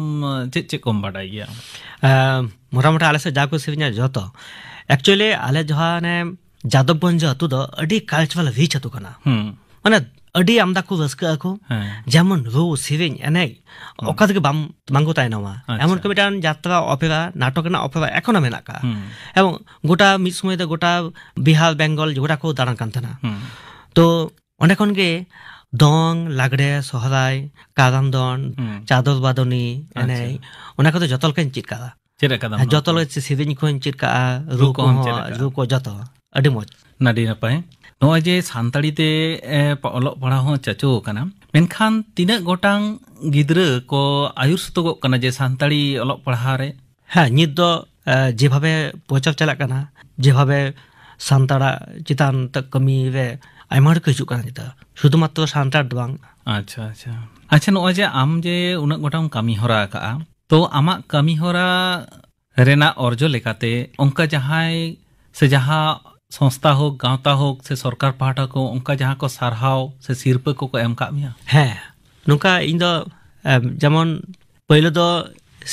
ᱪᱮᱫ ᱪᱮᱫ ᱠᱚᱢ ᱵᱟᱰᱟᱭ ᱜᱮᱭᱟ? ᱮᱸ, ᱢᱚᱴᱟᱢᱩᱴᱤ ᱟᱞᱮ ᱥᱮᱫ ᱡᱟ ᱠᱚ ᱥᱮᱨᱮᱧᱟ ᱡᱚᱛᱚ᱾ Actually, ᱟᱞᱮ ᱡᱟᱦᱟᱸ ᱚᱱᱮ ᱡᱟᱫᱚᱵᱽᱜᱚᱸᱡᱽ ᱟᱹᱛᱩ ᱫᱚ ᱟᱹᱰᱤ cultural rich ᱟᱹᱛᱩ ᱠᱟᱱᱟ᱾ ᱦᱩᱸ᱾ ᱢᱟᱱᱮ, ᱟᱹᱰᱤ ᱟᱢᱫᱟ ᱠᱚ ᱨᱟᱹᱥᱠᱟᱹᱜ ᱟᱠᱚ᱾ ᱦᱮᱸ᱾ ᱡᱮᱢᱚᱱ ᱨᱩ, ᱥᱮᱨᱮᱧ, ᱮᱱᱮᱡ, ᱦᱩᱸ᱾ ᱚᱠᱟ ᱛᱮᱜᱮ ᱵᱟᱢ, ᱵᱟᱝᱠᱚ ᱛᱟᱭᱱᱚᱢᱟ᱾ ᱟᱪᱪᱷᱟ᱾ ᱮᱢᱚᱱ ᱠᱤ ᱢᱤᱫᱴᱟᱝ ᱡᱟᱛᱨᱟ, ᱚᱯᱮᱨᱟ, ᱱᱟᱴᱚᱠ ᱨᱮᱱᱟᱜ ᱚᱯᱮᱨᱟ ᱮᱠᱷᱚᱱᱳ ᱢᱮᱱᱟᱜ ᱠᱟᱜᱼᱟ᱾ ᱦᱩᱸ᱾ ᱮᱵᱚᱝ ᱜᱚᱴᱟ ᱢᱤᱫ ᱥᱚᱢᱚᱭ ᱫᱚ ᱜᱚᱴᱟ ᱵᱤᱦᱟᱨ, ᱵᱮᱝᱜᱚᱞ ᱜᱚᱴᱟ ᱠᱚ ᱫᱟᱬᱟᱱ ᱠᱟᱱ ᱛᱟᱦᱮᱱᱟ᱾ ᱦᱩᱸ᱾ ᱛᱚ ᱚᱸᱰᱮ ᱠᱷᱚᱱ ᱜᱮ ᱫᱚᱝ, ᱞᱟᱜᱽᱲᱮ, ᱥᱚᱦᱨᱟᱭ, ᱠᱟᱨᱟᱢ ᱫᱚᱱ, ᱦᱩᱸ᱾ ᱪᱟᱫᱚᱨ ᱵᱟᱫᱚᱱᱤ ᱮᱱᱮᱡ, ᱟᱪᱪᱷᱟ᱾ ᱚᱱᱟ ᱠᱚᱫᱚ ᱡᱚᱛᱚ ᱞᱮᱠᱟᱧ ᱪᱮᱫ ᱠᱟᱜᱼᱟ᱾ ᱪᱮᱫ ᱟᱠᱟᱫᱟᱢ ᱦᱮᱸ, ᱱᱚᱣᱟ ᱡᱚᱛᱚ ᱠᱚ? ᱞᱮᱠᱟ ᱥᱮᱨᱮᱧ ᱠᱚᱦᱚᱧ ᱪᱮᱫ ᱠᱟᱜᱼᱟ, ᱨᱩ ᱨᱩ ᱠᱚᱦᱚᱸᱢ ᱠᱚᱦᱚᱸ, ᱪᱮᱫ ᱟᱠᱟᱫᱼᱟ? ᱨᱩ ᱠᱚ ᱡᱚᱛᱚ᱾ ᱟᱹᱰᱤ ᱢᱚᱡᱽ᱾ ᱟᱹᱰᱤ ᱱᱟᱯᱟᱭ᱾ ᱱᱚᱜᱼᱚᱭ ᱡᱮ ᱥᱟᱱᱛᱟᱲᱤ ᱛᱮ, ᱮ, ᱯ-, ᱚᱞᱚᱜ ᱯᱟᱲᱦᱟᱣ ᱦᱚᱸ ᱪᱟᱪᱳ ᱟᱠᱟᱱᱟ, ᱢᱮᱱᱠᱷᱟᱱ ᱛᱤᱱᱟᱹᱜ ᱜᱚᱴᱟᱝ ᱜᱤᱫᱽᱨᱟᱹ ᱠᱚ ᱟᱹᱭᱩᱨ ᱥᱩᱛᱩᱜᱚᱜ ᱠᱟᱱᱟ ᱡᱮ ᱥᱟᱱᱛᱟᱲᱤ ᱚᱞᱚᱜ ᱯᱟᱲᱦᱟᱣ ᱨᱮ? ᱦᱮᱸ, ᱱᱤᱛ ᱫᱚ, ᱮ, ᱡᱮᱵᱷᱟᱵᱮ ᱯᱨᱚᱪᱟᱨ ᱪᱟᱞᱟᱜ ᱠᱟᱱᱟ, ᱡᱮᱵᱷᱟᱵᱮ ᱥᱟᱱᱛᱟᱲᱟᱜ ᱪᱮᱛᱟᱱ ᱛᱮ ᱠᱟᱹᱢᱤ ᱨᱮ ᱟᱭᱢᱟ ᱦᱚᱲ ᱠᱚ ᱦᱤᱡᱩᱜ ᱠᱟᱱᱟ ᱱᱤᱛᱚᱜ, ᱥᱩᱫᱷᱩ ᱢᱟᱛᱨᱚ ᱥᱟᱱᱛᱟᱲ ᱫᱚ ᱵᱟᱝ᱾ ᱟᱪᱪᱷᱟ, ᱟᱪᱪᱷᱟ᱾ ᱟᱪᱪᱷᱟ, ᱱᱚᱜᱼᱚᱭ ᱡᱮ ᱟᱢ ᱡᱮ ᱩᱱᱟᱹᱜ ᱜᱚᱴᱟᱝ ᱠᱟᱹᱢᱤ ᱦᱚᱨᱟ ᱟᱠᱟᱜᱼᱟ, ᱛᱚ ᱟᱢᱟᱜ ᱠᱟᱹᱢᱤ ᱦᱚᱨᱟ ᱨᱮᱱᱟᱜ ᱚᱨᱡᱚ ᱞᱮᱠᱟᱛᱮ ᱚᱱᱠᱟ ᱡᱟᱦᱟᱸᱭ ᱥᱮ ᱡᱟᱦᱟᱸ ᱥᱚᱝᱥᱛᱷᱟ ᱦᱳᱠ, ᱜᱟᱶᱛᱟ ᱦᱳᱠ, ᱥᱮ ᱥᱚᱨᱠᱟᱨ ᱯᱟᱦᱴᱟ ᱠᱚ ᱚᱱᱠᱟ ᱡᱟᱦᱟᱸ ᱠᱚ ᱥᱟᱨᱦᱟᱣ ᱥᱮ ᱥᱤᱨᱯᱟᱹ ᱠᱚᱠᱚ ᱮᱢ ᱠᱟᱜ ᱢᱮᱭᱟ? ᱦᱮᱸ, ᱱᱚᱝᱠᱟ ᱤᱧ ᱫᱚ, ᱮᱢ, ᱡᱮᱢᱚᱱ ᱯᱳᱭᱞᱳ ᱫᱚ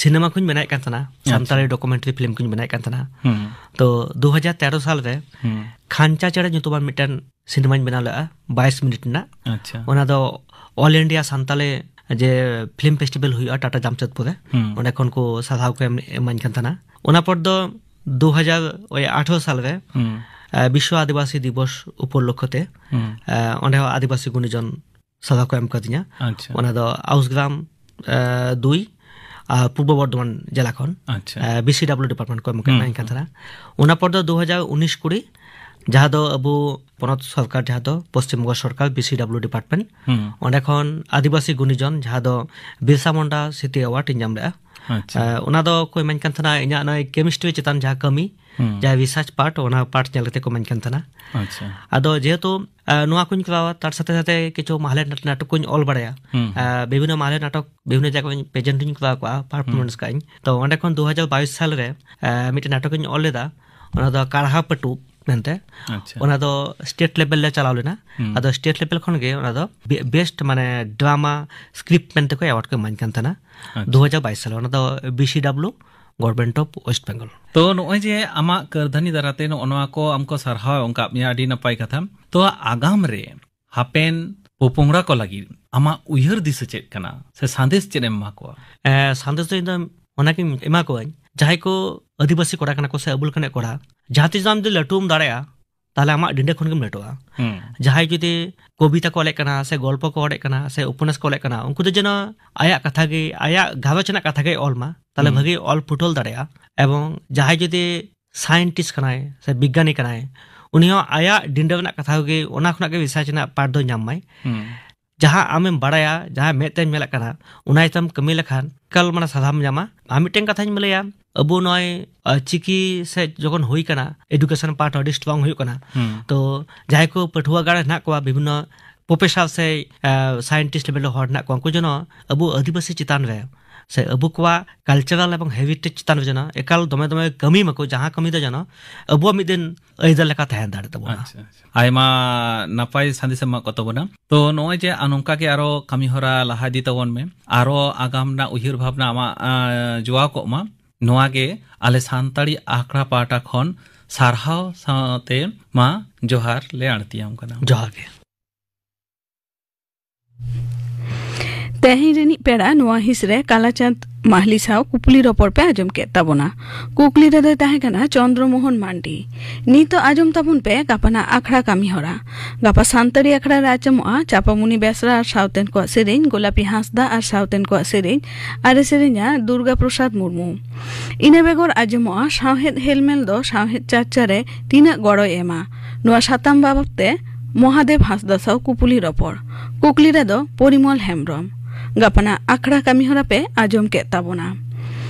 ᱥᱤᱱᱮᱢᱟ ᱠᱚᱧ ᱵᱮᱱᱟᱣᱮᱫ ᱠᱟᱱ ᱛᱟᱦᱮᱱᱟ, ᱟᱪᱪᱷᱟ᱾ ᱥᱟᱱᱛᱟᱲᱤ ᱰᱚᱠᱩᱢᱮᱱᱴᱟᱨᱤ ᱯᱷᱤᱞᱢ ᱠᱚᱧ ᱵᱮᱱᱟᱣᱮᱫ ᱠᱟᱱ ᱛᱟᱦᱮᱱᱟ᱾ ᱦᱩᱸ᱾ ᱛᱚ, ᱫᱩ ᱦᱟᱡᱟᱨ ᱛᱮᱨᱚ ᱥᱟᱞ ᱨᱮ ᱦᱩᱸ᱾ ᱠᱷᱟᱧᱪᱟ ᱪᱮᱬᱮ ᱧᱩᱛᱩᱢᱟᱱ ᱢᱤᱫᱴᱮᱱ ᱥᱤᱱᱮᱢᱟᱧ ᱵᱮᱱᱟᱣ ᱞᱮᱫᱼᱟ, ᱵᱟᱭᱤᱥ ᱢᱤᱱᱤᱴ ᱨᱮᱱᱟᱜ᱾ ᱟᱪᱪᱷᱟ᱾ ᱚᱱᱟ ᱫᱚ ᱚᱞ ᱤᱱᱰᱤᱭᱟ ᱥᱟᱱᱛᱟᱲᱤ ᱡᱮ ᱯᱷᱤᱞᱢ ᱯᱷᱮᱥᱴᱤᱵᱷᱮᱞ ᱦᱩᱭᱩᱜᱼᱟ ᱴᱟᱴᱟ ᱡᱟᱢᱥᱮᱫᱽᱯᱩᱨ ᱨᱮ, ᱦᱩᱸ᱾ ᱚᱸᱰᱮ ᱠᱷᱚᱱ ᱠᱚ ᱥᱟᱨᱦᱟᱣ ᱠᱚ ᱮᱢ-, ᱮᱢᱟᱹᱧ ᱠᱟᱱ ᱛᱟᱦᱮᱱᱟ᱾ ᱚᱱᱟ ᱯᱚᱨ ᱫᱚ ᱫᱩ ᱦᱟᱡᱟᱨ ᱟᱴᱷᱟᱨᱚ ᱥᱟᱞ ᱨᱮ, ᱦᱩᱸ᱾ ᱮ, ᱵᱤᱥᱥᱚ ᱟᱹᱫᱤᱵᱟᱹᱥᱤ ᱫᱤᱵᱚᱥ ᱩᱯᱚᱞᱚᱠᱠᱷᱚ ᱛᱮ, ᱦᱩᱸ᱾ ᱮ, ᱚᱸᱰᱮ ᱦᱚᱸ ᱟᱹᱫᱤᱵᱟᱹᱥᱤ ᱜᱩᱱᱤᱡᱚᱱ ᱥᱟᱨᱦᱟᱣ ᱠᱚ ᱮᱢ ᱠᱟᱫᱤᱧᱟ᱾ ᱟᱪᱪᱷᱟ᱾ ᱚᱱᱟ ᱫᱚ ᱟᱣᱩᱥᱜᱨᱟᱢ, ᱮ, ᱫᱩᱭ ᱟᱨ ᱯᱩᱨᱵᱚ ᱵᱚᱨᱫᱷᱚᱢᱟᱱ ᱡᱮᱞᱟ ᱠᱷᱚᱱ, ᱟᱪᱪᱷᱟ᱾ ᱮ, ᱵᱤ ᱥᱤ ᱰᱟᱵᱞᱤᱭᱩ ᱰᱤᱯᱟᱨᱴᱢᱮᱱᱴ ᱠᱚ ᱮᱢ ᱠᱟᱫ ᱦᱩᱸ, ᱠᱟᱱ ᱛᱟᱦᱮᱱᱟ᱾ ᱚᱱᱟ ᱯᱚᱨ ᱫᱚ ᱫᱩ ᱦᱟᱡᱟᱨ ᱩᱱᱤᱥ ᱠᱩᱲᱤ, ᱡᱟᱦᱟᱸ ᱫᱚ ᱟᱵᱚ ᱯᱚᱱᱚᱛ ᱥᱚᱨᱠᱟᱨ, ᱡᱟᱦᱟᱸ ᱫᱚ ᱯᱚᱥᱪᱤᱢ ᱵᱚᱝᱜᱚ ᱥᱚᱨᱠᱟᱨ, ᱵᱤ ᱥᱤ ᱰᱟᱵᱞᱤᱭᱩ ᱰᱤᱯᱟᱨᱴᱢᱮᱱᱴ, ᱦᱩᱸ᱾ ᱚᱸᱰᱮ ᱠᱷᱚᱱ ᱟᱹᱫᱤᱵᱟᱹᱥᱤ ᱜᱩᱱᱤᱡᱚᱱ, ᱡᱟᱦᱟᱸ ᱫᱚ ᱵᱤᱨᱥᱟ ᱢᱩᱱᱰᱟ ᱥᱨᱤᱛᱤ ᱮᱣᱟᱨᱰ ᱤᱧ ᱧᱟᱢ ᱞᱮᱫᱼᱟ᱾ ᱟᱪᱪᱷᱟ᱾ ᱮ, ᱚᱱᱟ ᱫᱚ ᱠᱚ ᱮᱢᱟᱹᱧ ᱠᱟᱱ ᱛᱟᱦᱮᱱᱟ ᱤᱧᱟᱹᱜ ᱱᱚᱜᱼᱚᱭ ᱠᱮᱢᱤᱥᱴᱨᱤ ᱪᱮᱛᱟᱱ ᱡᱟᱦᱟᱸ ᱠᱟᱹᱢᱤ, ᱦᱩᱸ᱾ ᱡᱟᱦᱟᱸ ᱨᱤᱥᱟᱨᱪ ᱯᱟᱨᱴ, ᱚᱱᱟ ᱯᱟᱨᱴ ᱧᱮᱞ ᱠᱟᱛᱮ ᱠᱚ ᱮᱢᱟᱹᱧ ᱠᱟᱱ ᱛᱟᱦᱮᱱᱟ᱾ ᱟᱪᱪᱷᱟ᱾ ᱟᱫᱚ ᱡᱮᱦᱮᱛᱩ, ᱮ, ᱱᱚᱣᱟ ᱠᱚᱧ ᱠᱚᱨᱟᱣᱟ, ᱛᱟᱨ ᱥᱟᱛᱷᱮ ᱥᱟᱛᱷᱮ ᱠᱤᱪᱷᱩ ᱢᱟᱦᱞᱮ ᱱᱟᱴ-, ᱱᱟᱴᱚᱠ ᱠᱚᱧ ᱚᱞ ᱵᱟᱲᱟᱭᱟ᱾ ᱦᱩᱸ, ᱦᱩᱸ᱾ ᱮ, ᱵᱤᱵᱷᱤᱱᱱᱚ ᱢᱟᱦᱞᱮ ᱱᱟᱴᱚᱠ ᱵᱤᱵᱷᱤᱱᱱᱚ ᱡᱟᱭᱜᱟ ᱨᱮᱧ ᱯᱨᱮᱡᱮᱱᱴ ᱤᱧ ᱠᱚᱨᱟᱣ ᱠᱟᱜᱼᱟ, ᱯᱟᱨᱯᱷᱚᱨᱢᱮᱱᱥ ᱦᱩᱸ᱾ ᱠᱟᱜ ᱟᱹᱧ᱾ ᱛᱚ ᱚᱸᱰᱮ ᱠᱷᱚᱱ ᱫᱩ ᱦᱟᱡᱟᱨ ᱵᱟᱭᱤᱥ ᱥᱟᱞ ᱨᱮ, ᱮ, ᱢᱤᱫᱴᱮᱱ ᱱᱟᱴᱚᱠ ᱤᱧ ᱚᱞ ᱞᱮᱫᱟ, ᱚᱱᱟ ᱫᱚ ᱠᱟᱨᱦᱟ ᱯᱟᱹᱴᱩᱵ ᱢᱮᱱᱛᱮ᱾ ᱟᱪᱪᱷᱟ᱾ ᱚᱱᱟ ᱫᱚ ᱥᱴᱮᱴ ᱞᱮᱵᱮᱞ ᱞᱮ ᱪᱟᱞᱟᱣ ᱞᱮᱱᱟ᱾ ᱦᱩᱸ᱾ ᱟᱫᱚ ᱥᱴᱮᱴ ᱞᱮᱵᱮᱞ ᱠᱷᱚᱱ ᱜᱮ ᱚᱱᱟ ᱫᱚ ᱵᱮ-, ᱵᱮᱥᱴ ᱢᱟᱱᱮ ᱰᱨᱟᱢᱟ ᱥᱠᱨᱤᱯᱴ ᱢᱮᱱᱛᱮ ᱠᱚ ᱮᱣᱟᱨᱰ ᱠᱚ ᱮᱢᱟᱹᱧ ᱠᱟᱱ ᱛᱟᱦᱮᱱᱟ᱾ ᱟᱪᱪᱷᱟ᱾ ᱫᱩ ᱦᱟᱡᱟᱨ ᱵᱟᱭᱤᱥ ᱥᱟᱞ ᱨᱮ᱾ ᱚᱱᱟ ᱫᱚ B C W, government of West Bengal. ᱛᱚ ᱱᱚᱜᱼᱚᱭ ᱡᱮ ᱟᱢᱟᱜ ᱠᱟᱹᱨᱫᱷᱟᱹᱱᱤ ᱫᱟᱨᱟᱭᱛᱮ ᱱᱚᱜᱼᱚ ᱱᱚᱣᱟ ᱠᱚ ᱟᱢ ᱠᱚ ᱥᱟᱨᱦᱟᱣ ᱮᱢ ᱠᱟᱜ ᱢᱮᱭᱟ, ᱟᱹᱰᱤ ᱱᱟᱯᱟᱭ ᱠᱟᱛᱷᱟ᱾ ᱛᱚ ᱟᱜᱟᱢ ᱨᱮ ᱦᱟᱯᱮᱱ ᱯᱚᱯᱚᱝᱲᱟ ᱠᱚ ᱞᱟᱹᱜᱤᱫ ᱟᱢᱟᱜ ᱩᱭᱦᱟᱹᱨ ᱫᱤᱥᱟᱹ ᱪᱮᱫ ᱠᱟᱱᱟ ᱥᱮ ᱥᱟᱸᱫᱮᱥ ᱪᱮᱫ ᱮᱢ ᱮᱢᱟ ᱠᱚᱣᱟ? ᱮ, ᱥᱟᱸᱫᱮᱥ ᱫᱚ ᱤᱧ ᱫᱚ ᱚᱱᱟᱜᱤᱧ ᱮᱢᱟ ᱠᱚᱣᱟᱧ, ᱡᱟᱦᱟᱸᱭ ᱠᱚ ᱟᱹᱫᱤᱵᱟᱹᱥᱤ ᱠᱚᱲᱟ ᱠᱟᱱᱟ ᱠᱚ ᱥᱮ ᱟᱵᱚ ᱞᱮᱠᱟᱱᱟᱜ ᱠᱚᱲᱟ, ᱡᱟᱦᱟᱸ ᱛᱤᱥ ᱟᱢ ᱡᱩᱫᱤ ᱞᱟᱹᱴᱩᱢ ᱫᱟᱲᱮᱭᱟᱜᱼᱟ, ᱛᱟᱦᱞᱮ ᱟᱢᱟᱜ ᱰᱤᱸᱰᱟᱹ ᱠᱷᱚᱱ ᱜᱮᱢ ᱞᱟᱹᱴᱩᱜᱼᱟ᱾ ᱦᱩᱸ᱾ ᱡᱟᱦᱟᱸᱭ ᱡᱩᱫᱤ ᱠᱚᱵᱤᱛᱟ ᱠᱚ ᱚᱞᱮᱫ ᱠᱟᱱᱟ ᱥᱮ ᱜᱚᱞᱯᱚ ᱠᱚ ᱚᱞᱮᱫ ᱠᱟᱱᱟ ᱥᱮ ᱩᱯᱚᱱᱱᱟᱥ ᱠᱚ ᱚᱞᱮᱫ ᱠᱟᱱᱟ, ᱩᱱᱠᱩ ᱫᱚ ᱡᱮᱱᱚ ᱟᱭᱟᱜ ᱠᱟᱛᱷᱟ ᱜᱮ, ᱟᱭᱟᱜ ᱜᱷᱟᱨᱚᱸᱡᱽ ᱨᱮᱱᱟᱜ ᱠᱟᱛᱷᱟ ᱜᱮᱭ ᱚᱞ ᱢᱟ, ᱛᱟᱦᱞᱮ ᱦᱩᱸ᱾ ᱵᱷᱟᱜᱤ ᱚᱞ ᱯᱷᱩᱴᱟᱹᱞ ᱫᱟᱲᱮᱭᱟᱜᱼᱟ᱾ ᱮᱵᱚᱝ ᱡᱟᱦᱟᱸᱭ ᱡᱩᱫᱤ ᱥᱟᱭᱮᱱᱴᱤᱥᱴ ᱠᱟᱱᱟᱭ ᱥᱮ ᱵᱤᱜᱽᱜᱟᱱᱤ ᱠᱟᱱᱟᱭ, ᱩᱱᱤ ᱦᱚᱸ ᱟᱭᱟᱜ ᱰᱤᱸᱰᱟᱹ ᱨᱮᱱᱟᱜ ᱠᱟᱛᱷᱟ ᱠᱚᱜᱮ, ᱚᱱᱟ ᱠᱷᱚᱱᱟᱜ ᱜᱮ ᱨᱤᱥᱟᱨᱪ ᱨᱮᱱᱟᱜ ᱯᱟᱨᱴ ᱫᱚᱭ ᱧᱟᱢ ᱢᱟᱭ᱾ ᱦᱩᱸ᱾ ᱡᱟᱦᱟᱸ ᱟᱢᱮᱢ ᱵᱟᱲᱟᱭᱟ, ᱡᱟᱦᱟᱸ ᱢᱮᱫ ᱛᱮᱢ ᱧᱮᱞᱮᱫ ᱠᱟᱱᱟ, ᱚᱱᱟ ᱪᱮᱛᱟᱱ ᱠᱟᱹᱢᱤ ᱞᱮᱠᱷᱟᱱ ᱮᱠᱟᱞ ᱢᱟᱱᱮ ᱥᱟᱨᱦᱟᱣ ᱧᱟᱢᱟ᱾ ᱟᱨ ᱢᱤᱫᱴᱮᱱ ᱠᱟᱛᱷᱟᱧ ᱞᱟᱹᱭᱟ, ᱟᱵᱚ ᱱᱚᱜᱼᱚᱭ, ᱟ, ᱪᱤᱠᱤ ᱥᱮ ᱡᱚᱠᱷᱚᱱ ᱦᱩᱭ ᱠᱟᱱᱟ, ᱮᱰᱩᱠᱮᱥᱚᱱ ᱯᱟᱨᱴ ᱟᱹᱰᱤ ᱥᱴᱨᱚᱝ ᱦᱩᱭᱩᱜ ᱠᱟᱱᱟ᱾ ᱦᱩᱸ᱾ ᱛᱚ ᱡᱟᱦᱟᱸᱭ ᱠᱚ ᱯᱟᱹᱴᱷᱩᱣᱟᱹ ᱜᱟᱲ ᱦᱮᱱᱟᱜ ᱠᱚᱣᱟ, ᱵᱤᱵᱷᱤᱱᱱᱚ ᱯᱨᱚᱯᱷᱮᱥᱚᱨ ᱥᱮ, ᱟ, ᱥᱟᱭᱮᱱᱴᱤᱥᱴ ᱞᱮᱵᱮᱞ ᱨᱮ ᱦᱚᱲ ᱦᱮᱱᱟᱜ ᱠᱚᱣᱟ, ᱩᱱᱠᱩ ᱡᱮᱱᱚ ᱟᱵᱚ ᱟᱹᱫᱤᱵᱟᱹᱥᱤ ᱪᱮᱛᱟᱱ ᱨᱮ ᱥᱮ ᱟᱵᱚ ᱠᱚᱣᱟᱜ cultural ᱮᱵᱚᱝ heritage ᱪᱮᱛᱟᱱ ᱨᱮ ᱡᱮᱱᱚ ᱮᱠᱟᱞ ᱫᱚᱢᱮ ᱫᱚᱢᱮ ᱠᱟᱹᱢᱤ ᱢᱟᱠᱚ, ᱡᱟᱦᱟᱸ ᱠᱟᱹᱢᱤ ᱫᱚ ᱡᱮᱱᱚ ᱟᱵᱚᱣᱟᱜ ᱢᱤᱫ ᱫᱤᱱ ᱟᱹᱭᱫᱟᱹᱨ ᱞᱮᱠᱟ ᱛᱟᱦᱮᱸ ᱫᱟᱲᱮ ᱛᱟᱵᱚᱱᱟ᱾ ᱟᱪᱪᱷᱟ, ᱟᱪᱪᱷᱟ᱾ ᱟᱭᱢᱟ ᱱᱟᱯᱟᱭ ᱥᱟᱸᱫᱮᱥ ᱮᱢ ᱮᱢᱟᱜ ᱠᱚ ᱛᱟᱵᱚᱱᱟ᱾ ᱛᱚ, ᱱᱚᱜᱼᱚᱭ ᱡᱮ ᱟ, ᱱᱚᱝᱠᱟ ᱜᱮ ᱟᱨᱚ ᱠᱟᱹᱢᱤ ᱦᱚᱨᱟ ᱞᱟᱦᱟ ᱤᱫᱤ ᱛᱟᱵᱚᱱ ᱢᱮ, ᱟᱨᱚ ᱟᱜᱟᱢ ᱨᱮᱱᱟᱜ ᱩᱭᱦᱟᱹᱨ ᱵᱷᱟᱵᱽᱱᱟ ᱟᱢᱟᱜ, ᱟ, ᱡᱚᱣᱟᱣ ᱠᱚᱜ ᱢᱟ, ᱱᱚᱣᱟ ᱜᱮ ᱟᱞᱮ ᱥᱟᱱᱛᱟᱲᱤ ᱟᱠᱷᱲᱟ ᱯᱟᱦᱴᱟ ᱠᱷᱚᱱ ᱥᱟᱨᱦᱟᱣ ᱥᱟᱶᱛᱮ ᱢᱟ ᱡᱚᱦᱟᱨ ᱞᱮ ᱟᱬᱛᱤᱭᱟᱢ ᱠᱟᱱᱟ᱾ ᱡᱚᱦᱟᱨ ᱜᱮ᱾ ᱛᱮᱦᱮᱧ ᱨᱤᱱᱤᱡ ᱯᱮᱲᱟ ᱱᱚᱣᱟ ᱦᱤᱸᱥ ᱨᱮ ᱠᱟᱞᱟᱪᱟᱸᱫᱽ ᱢᱟᱦᱞᱤ ᱥᱟᱶ ᱠᱩᱯᱞᱤ ᱨᱚᱯᱚᱲ ᱯᱮ ᱟᱸᱡᱚᱢ ᱠᱮᱫ ᱛᱟᱵᱚᱱᱟ᱾ ᱠᱩᱠᱞᱤ ᱨᱮᱫᱚᱭ ᱛᱟᱦᱮᱸ ᱠᱟᱱᱟ ᱪᱚᱱᱫᱽᱨᱚ ᱢᱳᱦᱚᱱ ᱢᱟᱱᱰᱤ᱾ ᱱᱤᱛᱚᱜ ᱟᱸᱡᱚᱢ ᱛᱟᱵᱚᱱ ᱯᱮ ᱜᱟᱯᱟᱱᱟᱜ ᱟᱠᱷᱲᱟ ᱠᱟᱹᱢᱤ ᱦᱚᱨᱟ᱾ ᱜᱟᱯᱟ ᱥᱟᱱᱛᱟᱲᱤ ᱟᱠᱷᱲᱟ ᱨᱮ ᱟᱸᱡᱚᱢᱚᱜᱼᱟ ᱪᱟᱯᱟᱢᱩᱱᱤ ᱵᱮᱥᱨᱟ ᱟᱨ ᱥᱟᱶᱛᱮᱱ ᱠᱚᱣᱟᱜ ᱥᱮᱨᱮᱧ, ᱜᱳᱞᱟᱯᱤ ᱦᱟᱸᱥᱫᱟ ᱟᱨ ᱥᱟᱶᱛᱮᱱ ᱠᱚᱣᱟᱜ ᱥᱮᱨᱮᱧ, ᱟᱨᱮ ᱥᱮᱨᱮᱧᱟ ᱫᱩᱨᱜᱟ ᱯᱨᱚᱥᱟᱫᱽ ᱢᱩᱨᱢᱩ᱾ ᱤᱱᱟᱹ ᱵᱮᱜᱚᱨ ᱟᱸᱡᱚᱢᱚᱜᱼᱟ ᱥᱟᱶᱦᱮᱫ ᱦᱮᱞᱢᱮᱞ ᱫᱚ ᱥᱟᱶᱦᱮᱫ ᱪᱟᱨᱪᱟ ᱨᱮ ᱛᱤᱱᱟᱹᱜ ᱜᱚᱲᱚᱭ ᱮᱢᱟ, ᱱᱚᱣᱟ ᱥᱟᱛᱟᱢ ᱵᱟᱵᱚᱛ ᱛᱮ ᱢᱚᱦᱟᱫᱮᱵ ᱦᱟᱸᱥᱫᱟ ᱥᱟᱶ ᱠᱩᱯᱩᱞᱤ ᱨᱚᱯᱚᱲ᱾ ᱠᱩᱠᱞᱤ ᱨᱮᱫᱚ ᱯᱚᱨᱤᱢᱚᱞ ᱦᱮᱢᱵᱽᱨᱚᱢ᱾ ᱜᱟᱯᱟᱱᱟᱜ ᱟᱠᱷᱲᱟ ᱠᱟᱹᱢᱤ ᱦᱚᱨᱟ ᱯᱮ ᱟᱸᱡᱚᱢ ᱠᱮᱫ ᱛᱟᱵᱚᱱᱟ᱾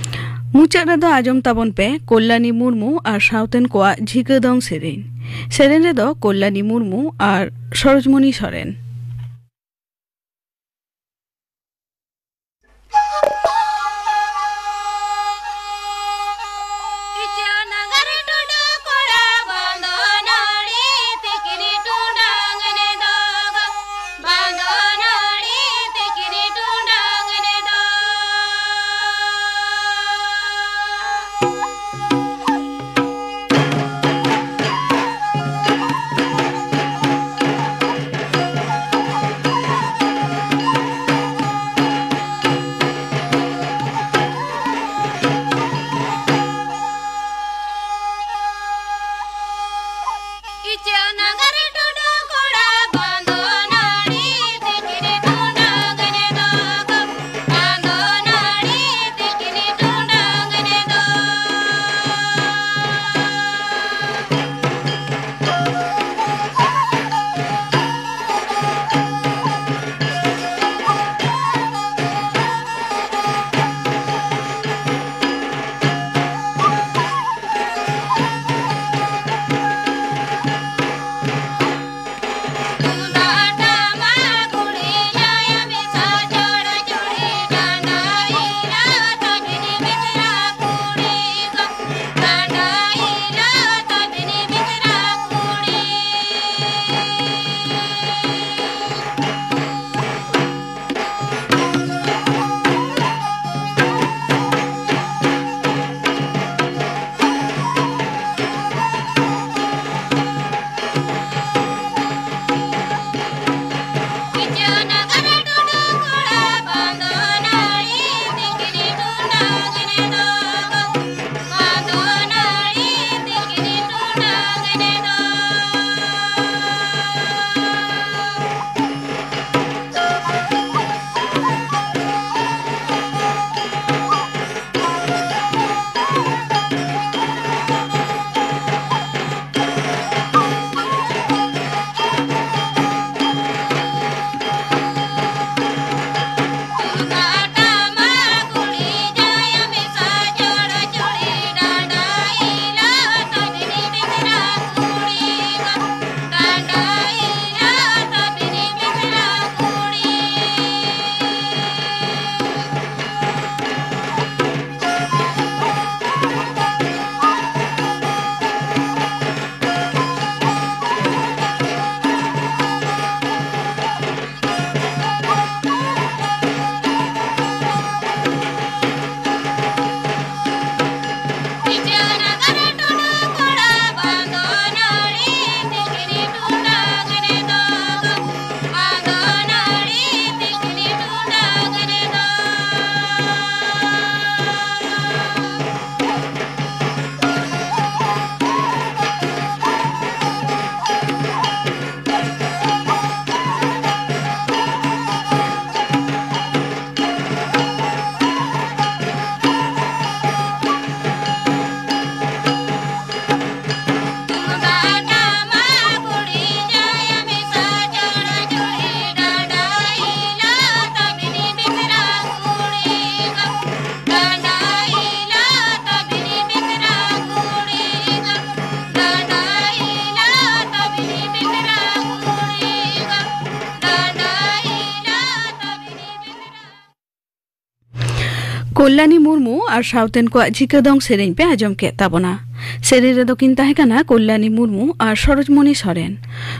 ᱢᱩᱪᱟᱹᱫ ᱨᱮᱫᱚ ᱟᱸᱡᱚᱢ ᱛᱟᱵᱚᱱ ᱯᱮ ᱠᱚᱞᱭᱟᱱᱤ ᱢᱩᱨᱢᱩ ᱟᱨ ᱥᱟᱶᱛᱮᱱ ᱠᱚᱣᱟᱜ ᱡᱷᱤᱠᱟᱹ ᱫᱚᱝ ᱥᱮᱨᱮᱧ᱾ ᱥᱮᱨᱮᱧ ᱨᱮᱫᱚ ᱠᱚᱞᱭᱟᱱᱤ ᱢᱩᱨᱢᱩ ᱟᱨ ᱥᱚᱨᱳᱡᱽᱢᱚᱱᱤ ᱥᱚᱨᱮᱱ᱾ ᱠᱚᱞᱭᱟᱱᱤ ᱢᱩᱨᱢᱩ ᱟᱨ ᱥᱟᱶᱛᱮᱱ ᱠᱚᱣᱟᱜ ᱡᱷᱤᱠᱟᱹ ᱫᱚᱝ ᱥᱮᱨᱮᱧ ᱯᱮ ᱟᱸᱡᱚᱢ ᱠᱮᱫ ᱛᱟᱵᱚᱱᱟ᱾ ᱥᱮᱨᱮᱧ ᱨᱮᱫᱚ ᱠᱤᱱ ᱛᱟᱦᱮᱸ ᱠᱟᱱᱟ ᱠᱚᱞᱭᱟᱱᱤ ᱢᱩᱨᱢᱩ ᱟᱨ ᱥᱚᱨᱚᱡᱽᱢᱚᱱᱤ ᱥᱚᱨᱮᱱ᱾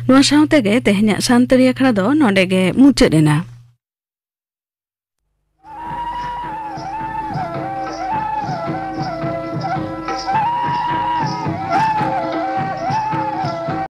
ᱱᱚᱣᱟ ᱥᱟᱶ ᱛᱮᱜᱮ ᱛᱮᱦᱮᱧᱟᱜ ᱥᱟᱱᱛᱟᱲᱤ ᱟᱠᱷᱲᱟ ᱫᱚ ᱱᱚᱰᱮ ᱜᱮ ᱢᱩᱪᱟᱹᱫ ᱮᱱᱟ᱾